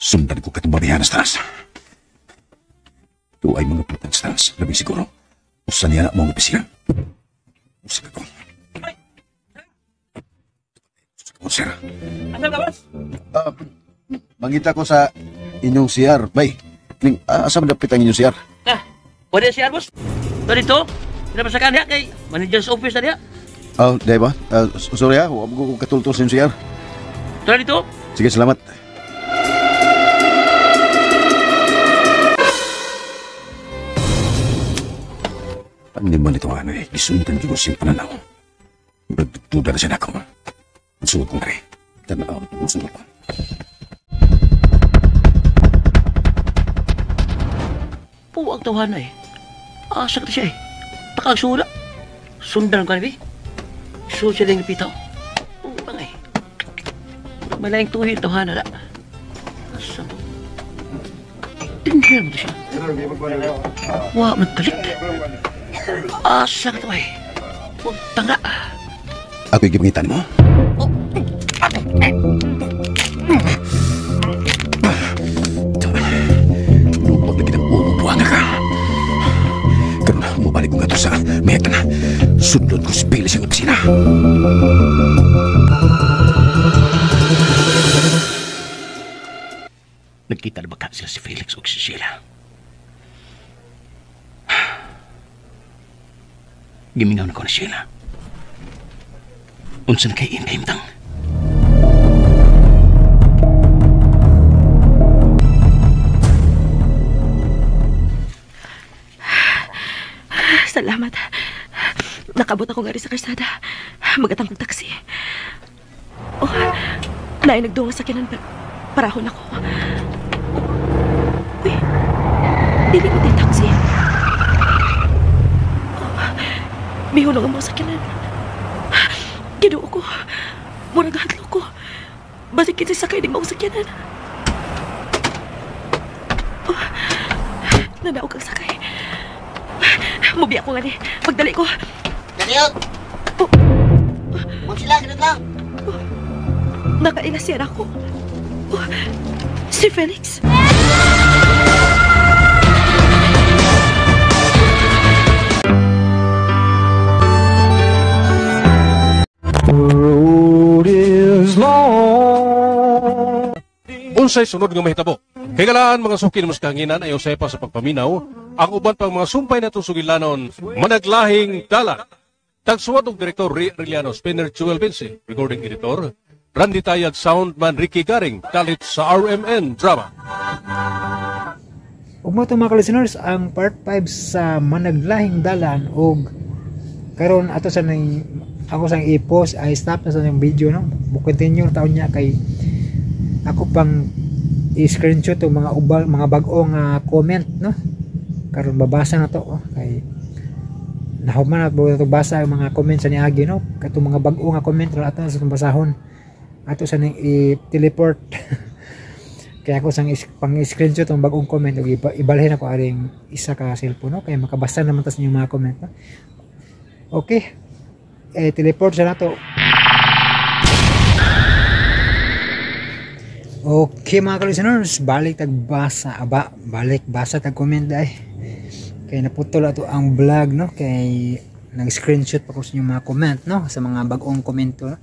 Sundan ko katong babihan sa taas. Ito ay mga putan sa taas. Labing siguro. Usan niya na mga opisina. Usan ako. Usan ako, sir. Mangita ko sa inyong CR. Bay, asa man dapit ang inyong CR? Ah, pwede CR, boss. Ito dito. Pinapasakan niya kay manager's office na niya. Oh, di ba? Sorry ha, huwag ko katulto sa inyong CR. Ito dito. Sige, salamat. Ang naman ito ano eh, gisundan ko siyang pananaw. Nagduda na siya na ako. Ang suot kong kare. Tanaw, ang suot ko. Puwag tawahan na eh. Asa ka siya eh. Takagsula. Sundan ka na eh. Suot siya din pitaw. Puwag eh. Malayang tuhin tawahan na. Asa mo? Tingnan mo siya. Wa, nagkalit. Asa ka to eh. Huwag tanga. Ako'y gipangitan mo. Lupag lagi ng umubuang ka. Karon, mabalik ko nga to sa mayatan. Sundon ko si Billy sa opisina. Nagkita na ba ka sila si Felix o si Sheila? Gimingaw na ko na Sheila. Unsa na kay imtang? Salamat. Nakabot ako nga rin sa karsada. Magatang kong taksi. Oh, naay nagdunga sa kinan parahon ako. Uy, dili mo din taksi. Oh, mihulog ang mga sakinan. Ginoo ko. Murag hadlo ko. Basig kinsa sakay ning maong sakyanan. Oh, nadaog ang sakay. Mubi ako nga ni. Pagdali ko. Daniel! Oh. Magsila, kinat lang. Oh. Nakaila siya ako. Oh. Si Felix. The road is long. Unsay sunod nga mahitabo? Higalaan mga suki mas kahanginan ay usay pa sa pagpaminaw ang uban pang mga sumpay natong sugilanon managlahing dalan. Tagsuwat og direktor Ray Arellano, Spinner Jewel Vinci, recording editor Randy Tayad, soundman Ricky Garing, dalit sa RMN Drama. Ug mo to mga listeners, ang part 5 sa Managlahing Dalan og karon ato sa ning ako sang i-post ay stop na sa ning video no. Mo continue taon niya kay ako pang i-screenshot og mga ubal, mga bag-o nga comment no. Karon babasa na to oh, kay nahuman na to basa ang mga comment sa niagi no. Katong mga bag-o nga comment ra ato sa basahon. Ato sa ning i-teleport. Kaya ako sang pang-screenshot ang bagong comment ug ibalhin ako aring isa ka cellphone no, kay makabasa naman tas inyong mga comment no. Okay. Teleport sa nato. Okay mga ka-listeners, balik tag basa, aba, balik basa tag comment ay. Kay naputol ato ang vlog no, kay nag-screenshot pa ko sa inyong mga comment no, sa mga bag-ong komento no.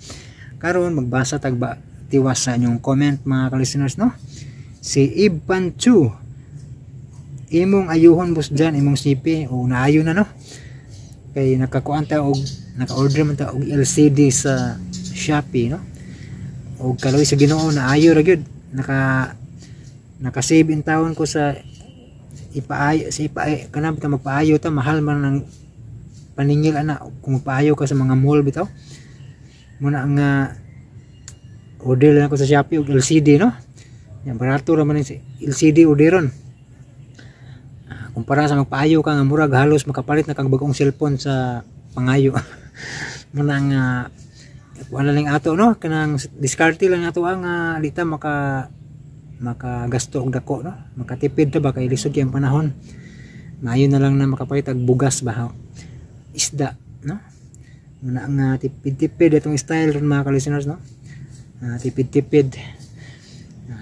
Karon magbasa tag ba tiwas sa inyong comment mga ka-listeners no. Si Ivan Chu, imong ayuhon boss dyan, imong CP o naayo na no. Kay nakakuan ta og naka-order man ta og LCD sa Shopee no. Og kaloy sa Ginoo naayo ra gyud, naka-save in taon ko sa ipaayo sa ipaayo kanang ta magpaayo ta, mahal man ang paningil ana kung magpaayo ka sa mga mall bitaw. Muna nga order lang ako sa Shopee og LCD no. Yan, barato ra man ang LCD orderon. Kumpara sa magpaayo ka nga murag halos makapalit na kag bagong cellphone sa pangayo. Muna nga wala lang ato no, kanang diskarte lang ato ang di ta makagasto og dako no, makatipid ta ba kay lisod kay ang panahon. Maayo na lang na makapalit og bugas ba, isda no. Muna nga tipid-tipid itong style ron mga ka-listeners no. Tipid-tipid.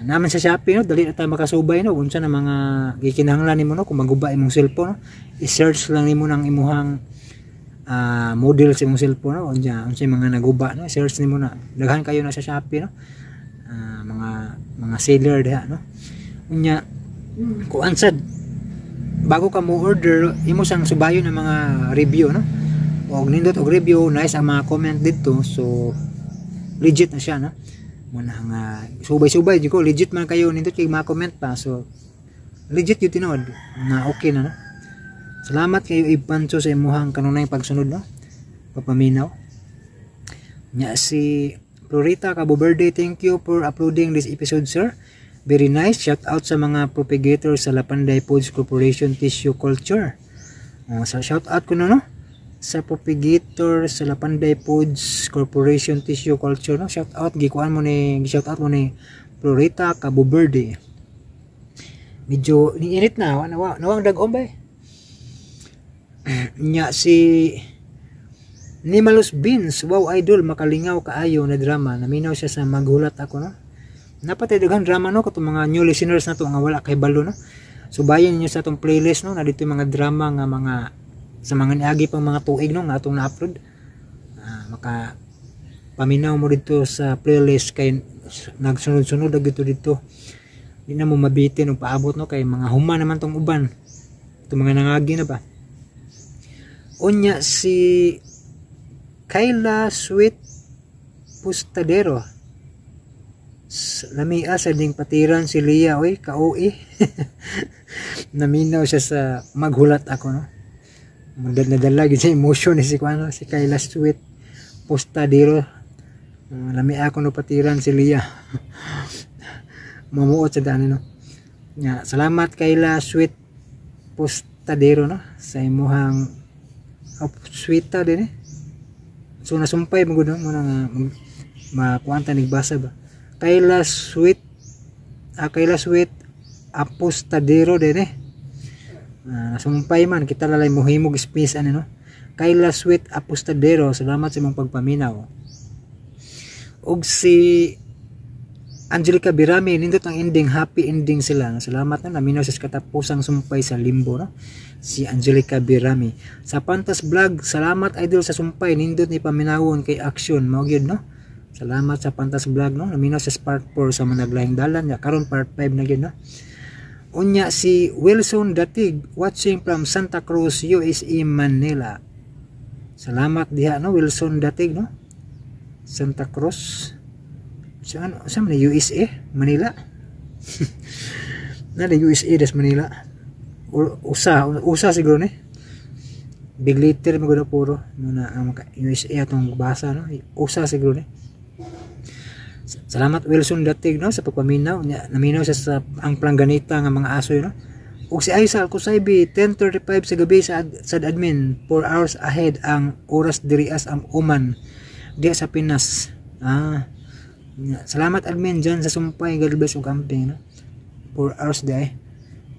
Naman sa Shopee no, dali na tayo makasubay no, unsa na mga gikinahanglan nimo no kung maguba imong cellphone no, i-search lang nimo nang imuhang model sa imong cellphone no, unsa mga naguba no, i-search nimo na. Daghan kayo na sa Shopee no, mga seller diha no. Unya kuan sad bago ka mo order, imo sang subayon ang mga review no. Og nindot og review, nice ang mga comment didto, so legit na siya no. Muna nga subay-subay jud ko, legit man kayo nindot kay mga comment pa, so legit jud tinuod na okay na no. Salamat kayo Ipancho sa imuhang kanunay pagsunod no, papaminaw. Nya si Florita Cabo Verde, thank you for uploading this episode sir. Very nice. Shout out sa mga propagators sa Lapanday Foods Corporation Tissue Culture. So shout out ko na no sa propagator sa Lapanday Foods Corporation Tissue Culture no. Shout out gikuan mo ni, shout out mo ni Florita Cabo Verde. Medyo niinit na, nawang dagom ba eh. Nya si Nimalus Beans, wow idol, makalingaw kaayo na drama. Naminaw siya sa maghulat ako no. Napatay daghan drama no katong mga new listeners na to nga wala kay balo no. Subayin niyo sa atong playlist no, na dito yung mga drama nga mga sa mga niagi pang mga tuig no nga atong na-upload. Maka paminaw mo dito sa playlist kay nagsunod-sunod ag dito. Di na mo mabitin og paabot no kay mga human naman tong uban. Itong mga nangagi na ba. Unya si Kayla Sweet Pustadero. Lamia sa ding patiran si Lia oy kauwi. Naminaw siya sa maghulat ako no. Nadala gid sa emotion ni si kuano si Kayla Sweet Pustadero. Lamia ako no patiran si Lia. Mamuot sa dani no. Nya, salamat Kayla Sweet Pustadero no sa imuhang sweeta din eh. So nasumpay mo gud no muna nga makuan ta nigbasa ba. Kayla Sweet Apostadero din eh. Nasumpay man kita lalay mohimog space ani, no. Kayla Sweet Apostadero, salamat sa imong pagpaminaw. Og si Angelica Birami, nindot ang ending, happy ending sila. Salamat na naminaw sa katapusang sumpay sa limbo, no? Si Angelica Birami. Sa Pantas Vlog, salamat idol sa sumpay, nindot ni paminawon kay action, mao gyud, no. Salamat sa Pantas Vlog, no. Naminaw sa part 4 sa Managlahing Dalan, ya karon part 5 na gyud, no. Unya si Wilson Datig, watching from Santa Cruz, USA, Manila. Salamat diha, no, Wilson Datig, no. Santa Cruz. Saan, saan man USA? Manila? Na USA des Manila. Usa, usa siguro ni. Big letter mo gud puro muna ang USA atong basa, no. Usa siguro ni. Salamat Wilson Datig, no, sa pagpaminaw. Naminaw siya sa ang plangganita nga mga aso, no. Ug si Aisal Kusaybi, 10:35 sa gabi sa admin, 4 hours ahead ang oras diri as ang Oman diya sa Pinas. Salamat admin dyan sa sumpay, God bless ug camping, no. 4 hours di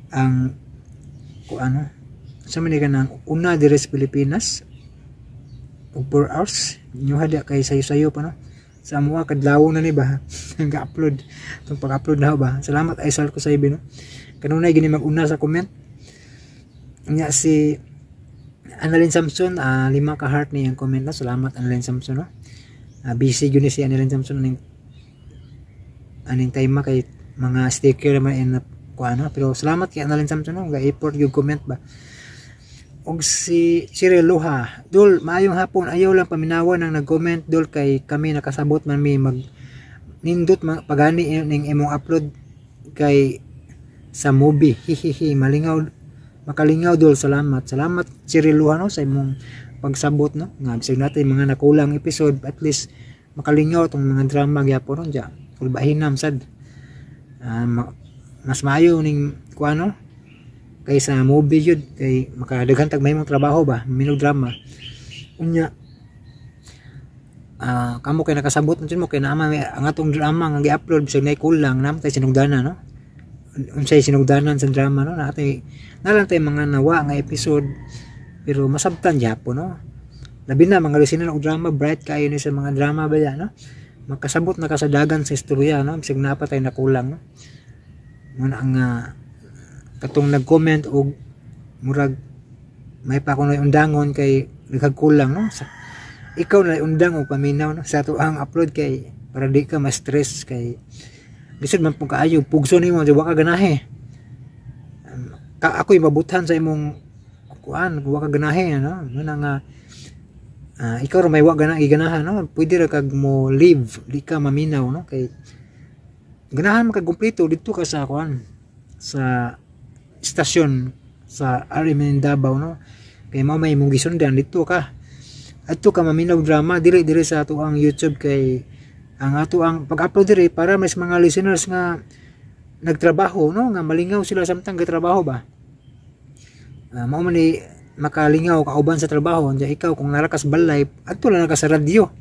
ang ku ano sa man ka nang una diri sa Pilipinas ug 4 hours nyo hada kay sayo-sayo pa, no. Sa amuha kadlaw na ni ba nag-upload itong pag-upload na ba. Salamat Aisal Kusaybi, no. Kanunay gini mag-una sa comment nya si Annalyn Samson, 5 ka heart ni ang comment na. Salamat Annalyn Samson, no. Busy gyud ni si Annalyn Samson aning time kay mga sticker naman in kuano, pero salamat kay Annalyn Samson, no, ga-effort gyud comment ba. Og si Cyril Luha, dol maayong hapon, ayaw lang paminawan ang nag-comment dol kay kami nakasabot man mi mag nindot pagani ning imong upload kay sa movie, hihihi, malingaw makalingaw dol, salamat. Salamat Cyril Luha, no, sa imong pagsabot, no, nga bisag natin mga nakulang episode, at least makalingaw tong mga drama gyapon, no, diya kulbahinam sad. Mas maayo ning kuano kaysa movie yun kay makadaghan tag mahimong trabaho ba minog drama. Unya kamo kay nakasabot na mo kay naama ang atong drama nga gi-upload bisag nay kulang nam tay sinugdanan, no. Unsay sinugdanan sa drama, no, natay nalang tay mga nawa nga episode pero masabtan gyapon, no. Labi na mga listener og drama, bright kayo ni sa mga drama ba ya, no. Makasabot na kasadagan sa istorya, no, bisag napa tay nakulang, no. Mun ang katong nag-comment og murag may pa kuno undangon kay nagkulang, no. Sa, ikaw na undang og paminaw, no, sa ato ang upload kay para di ka ma-stress kay lisod man pud kaayo pugso nimo di wa ka ganahe. Ako'y mabuthan sa imong kuan wa ka ganahe, no. Muna nga ikaw ra may wa gana giganahan, no. Pwede ra kag mo leave, di ka maminaw, no, kay ganahan man kag kumpleto didto ka sa kuan sa istasyon sa RM Davao, no, kay mao may imong gisundan didto ka adto ka maminaw drama dili diri sa ato ang YouTube kay ang ato ang pag-upload diri para mas mga listeners nga nagtrabaho, no, nga malingaw sila samtang gatrabaho ba. Mao man ni makalingaw kauban sa trabaho. Nya ikaw kung nara kas balay adto lang ka sa radyo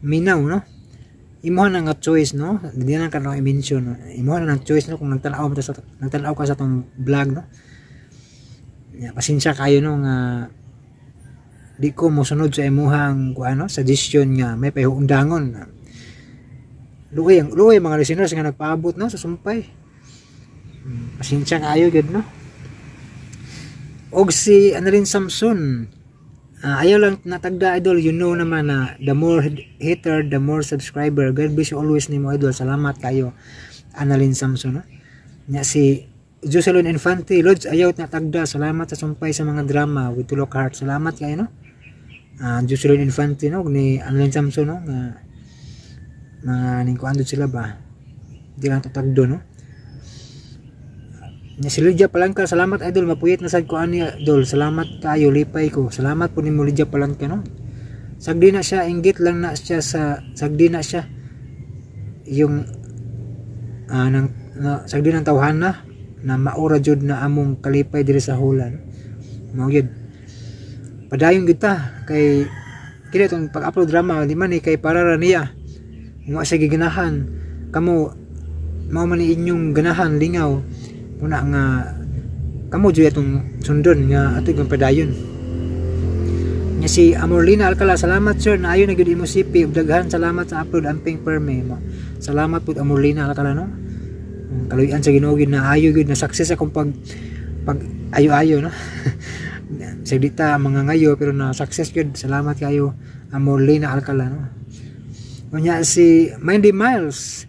minaw, no. Imuha na nga choice, no, di na ka no i-mention, no? Imuha na nga choice, no, kung nagtan-aw ka sa atong vlog, no. Ya, pasensya kayo, no, nga di ko mosunod sa imuhang kuano suggestion nga may pahiundangon. Luoy ang luoy mga listeners nga nagpaabot, no, sa sumpay. Pasensya kayo gyud, no. Og si Annalyn Samson, ayaw lang natagda idol, you know naman na the more hater, the more subscriber. God bless you always nimo idol. Salamat kayo Annalyn Samson, no? Nya si Jocelyn Infante, Lods, ayaw natagda, salamat sa sumpay sa mga drama with tulok heart. Salamat kayo, no. Jocelyn Infante, no, ni Annalyn Samson, no, nga mga ning kuan sila ba, di lang tatagdo, no. Nya si Lydia Palangka, salamat idol, mapuyit na sad ko ani idol, salamat kayo, lipay ko. Salamat po nimo Lydia Palangka, no. Sagdi na siya, inggit lang na siya sa sagdi na siya yung nang na, sagdi ng tawhana na maura jud na among kalipay diri sa hula, no? Mao gyud padayon gyud ta kay kini tong pag-upload drama di man ni kay para ra niya mo siya giganahan kamo mao man ni inyong ganahan lingaw. Muna nga kamo jud atong sundon nga ato yung padayon. Nya si Amorlina Alcala, salamat sir, naayo na gyud imo CP ug daghan salamat sa upload, amping perme mo. Salamat pud, Amorlina Alcala, no. Kaluy-an sa Ginoo gyud, naayo gyud na success akong pag pag ayo-ayo, no. Sa dita mga ngayo pero na success gyud. Salamat kayo, Amorlina Alcala, no. Unya si Mindy Miles,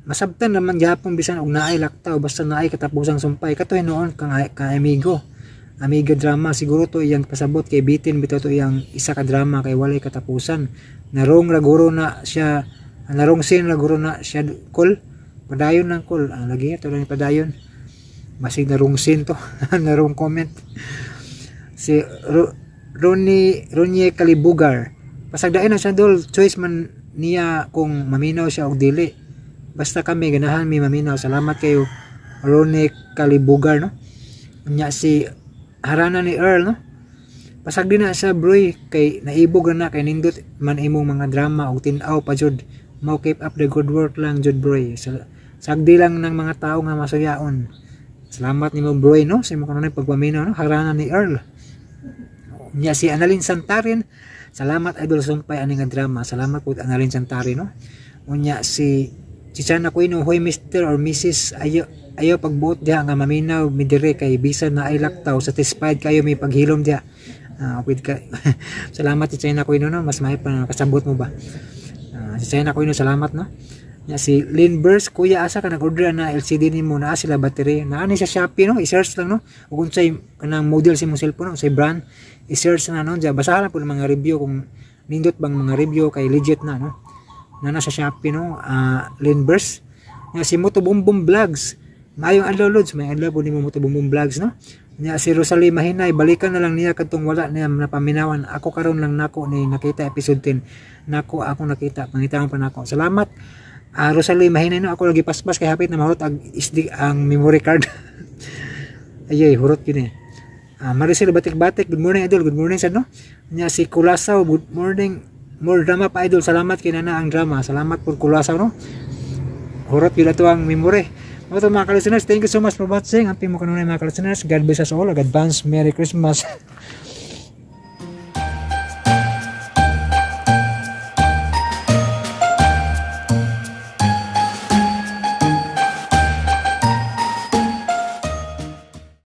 masabtan naman gyapon bisan og naay laktaw basta naay katapusang sumpay. Kato hinuon kang ka amigo amiga drama siguro to iyang pasabot kay bitin bitaw to iyang isa ka drama kay walay katapusan. Narong raguro na siya, narong sin raguro na siya kol padayon ng kol, lagi ito lang padayon masig narong sin to. Narong comment si Ronnie Ronnie Kalibugar, pasagdain na siya dol, choice man niya kung maminaw siya og dili, basta kami ganahan mi maminaw. Salamat kayo, Ronnie Kalibugar, no. Unya si Harana ni Earl, no, pasagdi na sa broy kay naibog na kay nindot man imong mga drama og tin-aw pa jud mo, keep up the good work lang jud, broy. Sagdi lang ng mga tao nga masuyaon. Salamat nimo, broy, no, sa imong kanunay pagpaminaw, no, Harana ni Earl. Unya si Annalyn Santarin, salamat idol, sumpay ani nga drama. Salamat po, Annalyn Santarin, no. Unya si Chichana Quino, hoy Mr. or Mrs. ayo ayo pagbuot diha nga maminaw mi dire kay bisan na ay laktaw, satisfied kayo may paghilom diha. With ka. Salamat, Chichana Quino, no, mas may pa kasabot mo ba. Chichana Quino, salamat, no. Nya si Lynn Burst, kuya asa ka nag-order na LCD nimo, naa sila battery? Naa ni sa Shopee, no, i-search lang, no. Ug unsay kanang model sa imong cellphone, no, unsay brand, i-search na, no. Diya basahan lang po ng mga review kung nindot bang mga review kay legit na, no. Na sa Shopee, no, Lynn Burst. Nya si Moto Boom Boom Vlogs, maayong adlaw lods, may adlaw po nimo, Moto Boom Boom Vlogs, no. Nya si Rosalie Mahinay, balikan na lang niya kadtong wala niya napaminawan. Ako karon lang nako ni nakita episode 10. Nako ako nakita, pangitaon pa nako. Salamat. Rosalie Mahinay, no, ako lagi paspas kay hapit na mahurot ang SD, ang memory card. Ayay, hurot yun eh. Maricel Batik-Batik, good morning idol, good morning sad, no. Nya si Kulasaw, good morning. More drama pa idol, salamat kay nana ang drama. Salamat po Kulasaw, no. Hurot yun ato ang memory. Mga to mga listeners, thank you so much for watching. Amping mo kanunay mga listeners. God bless us all. Advance Merry Christmas.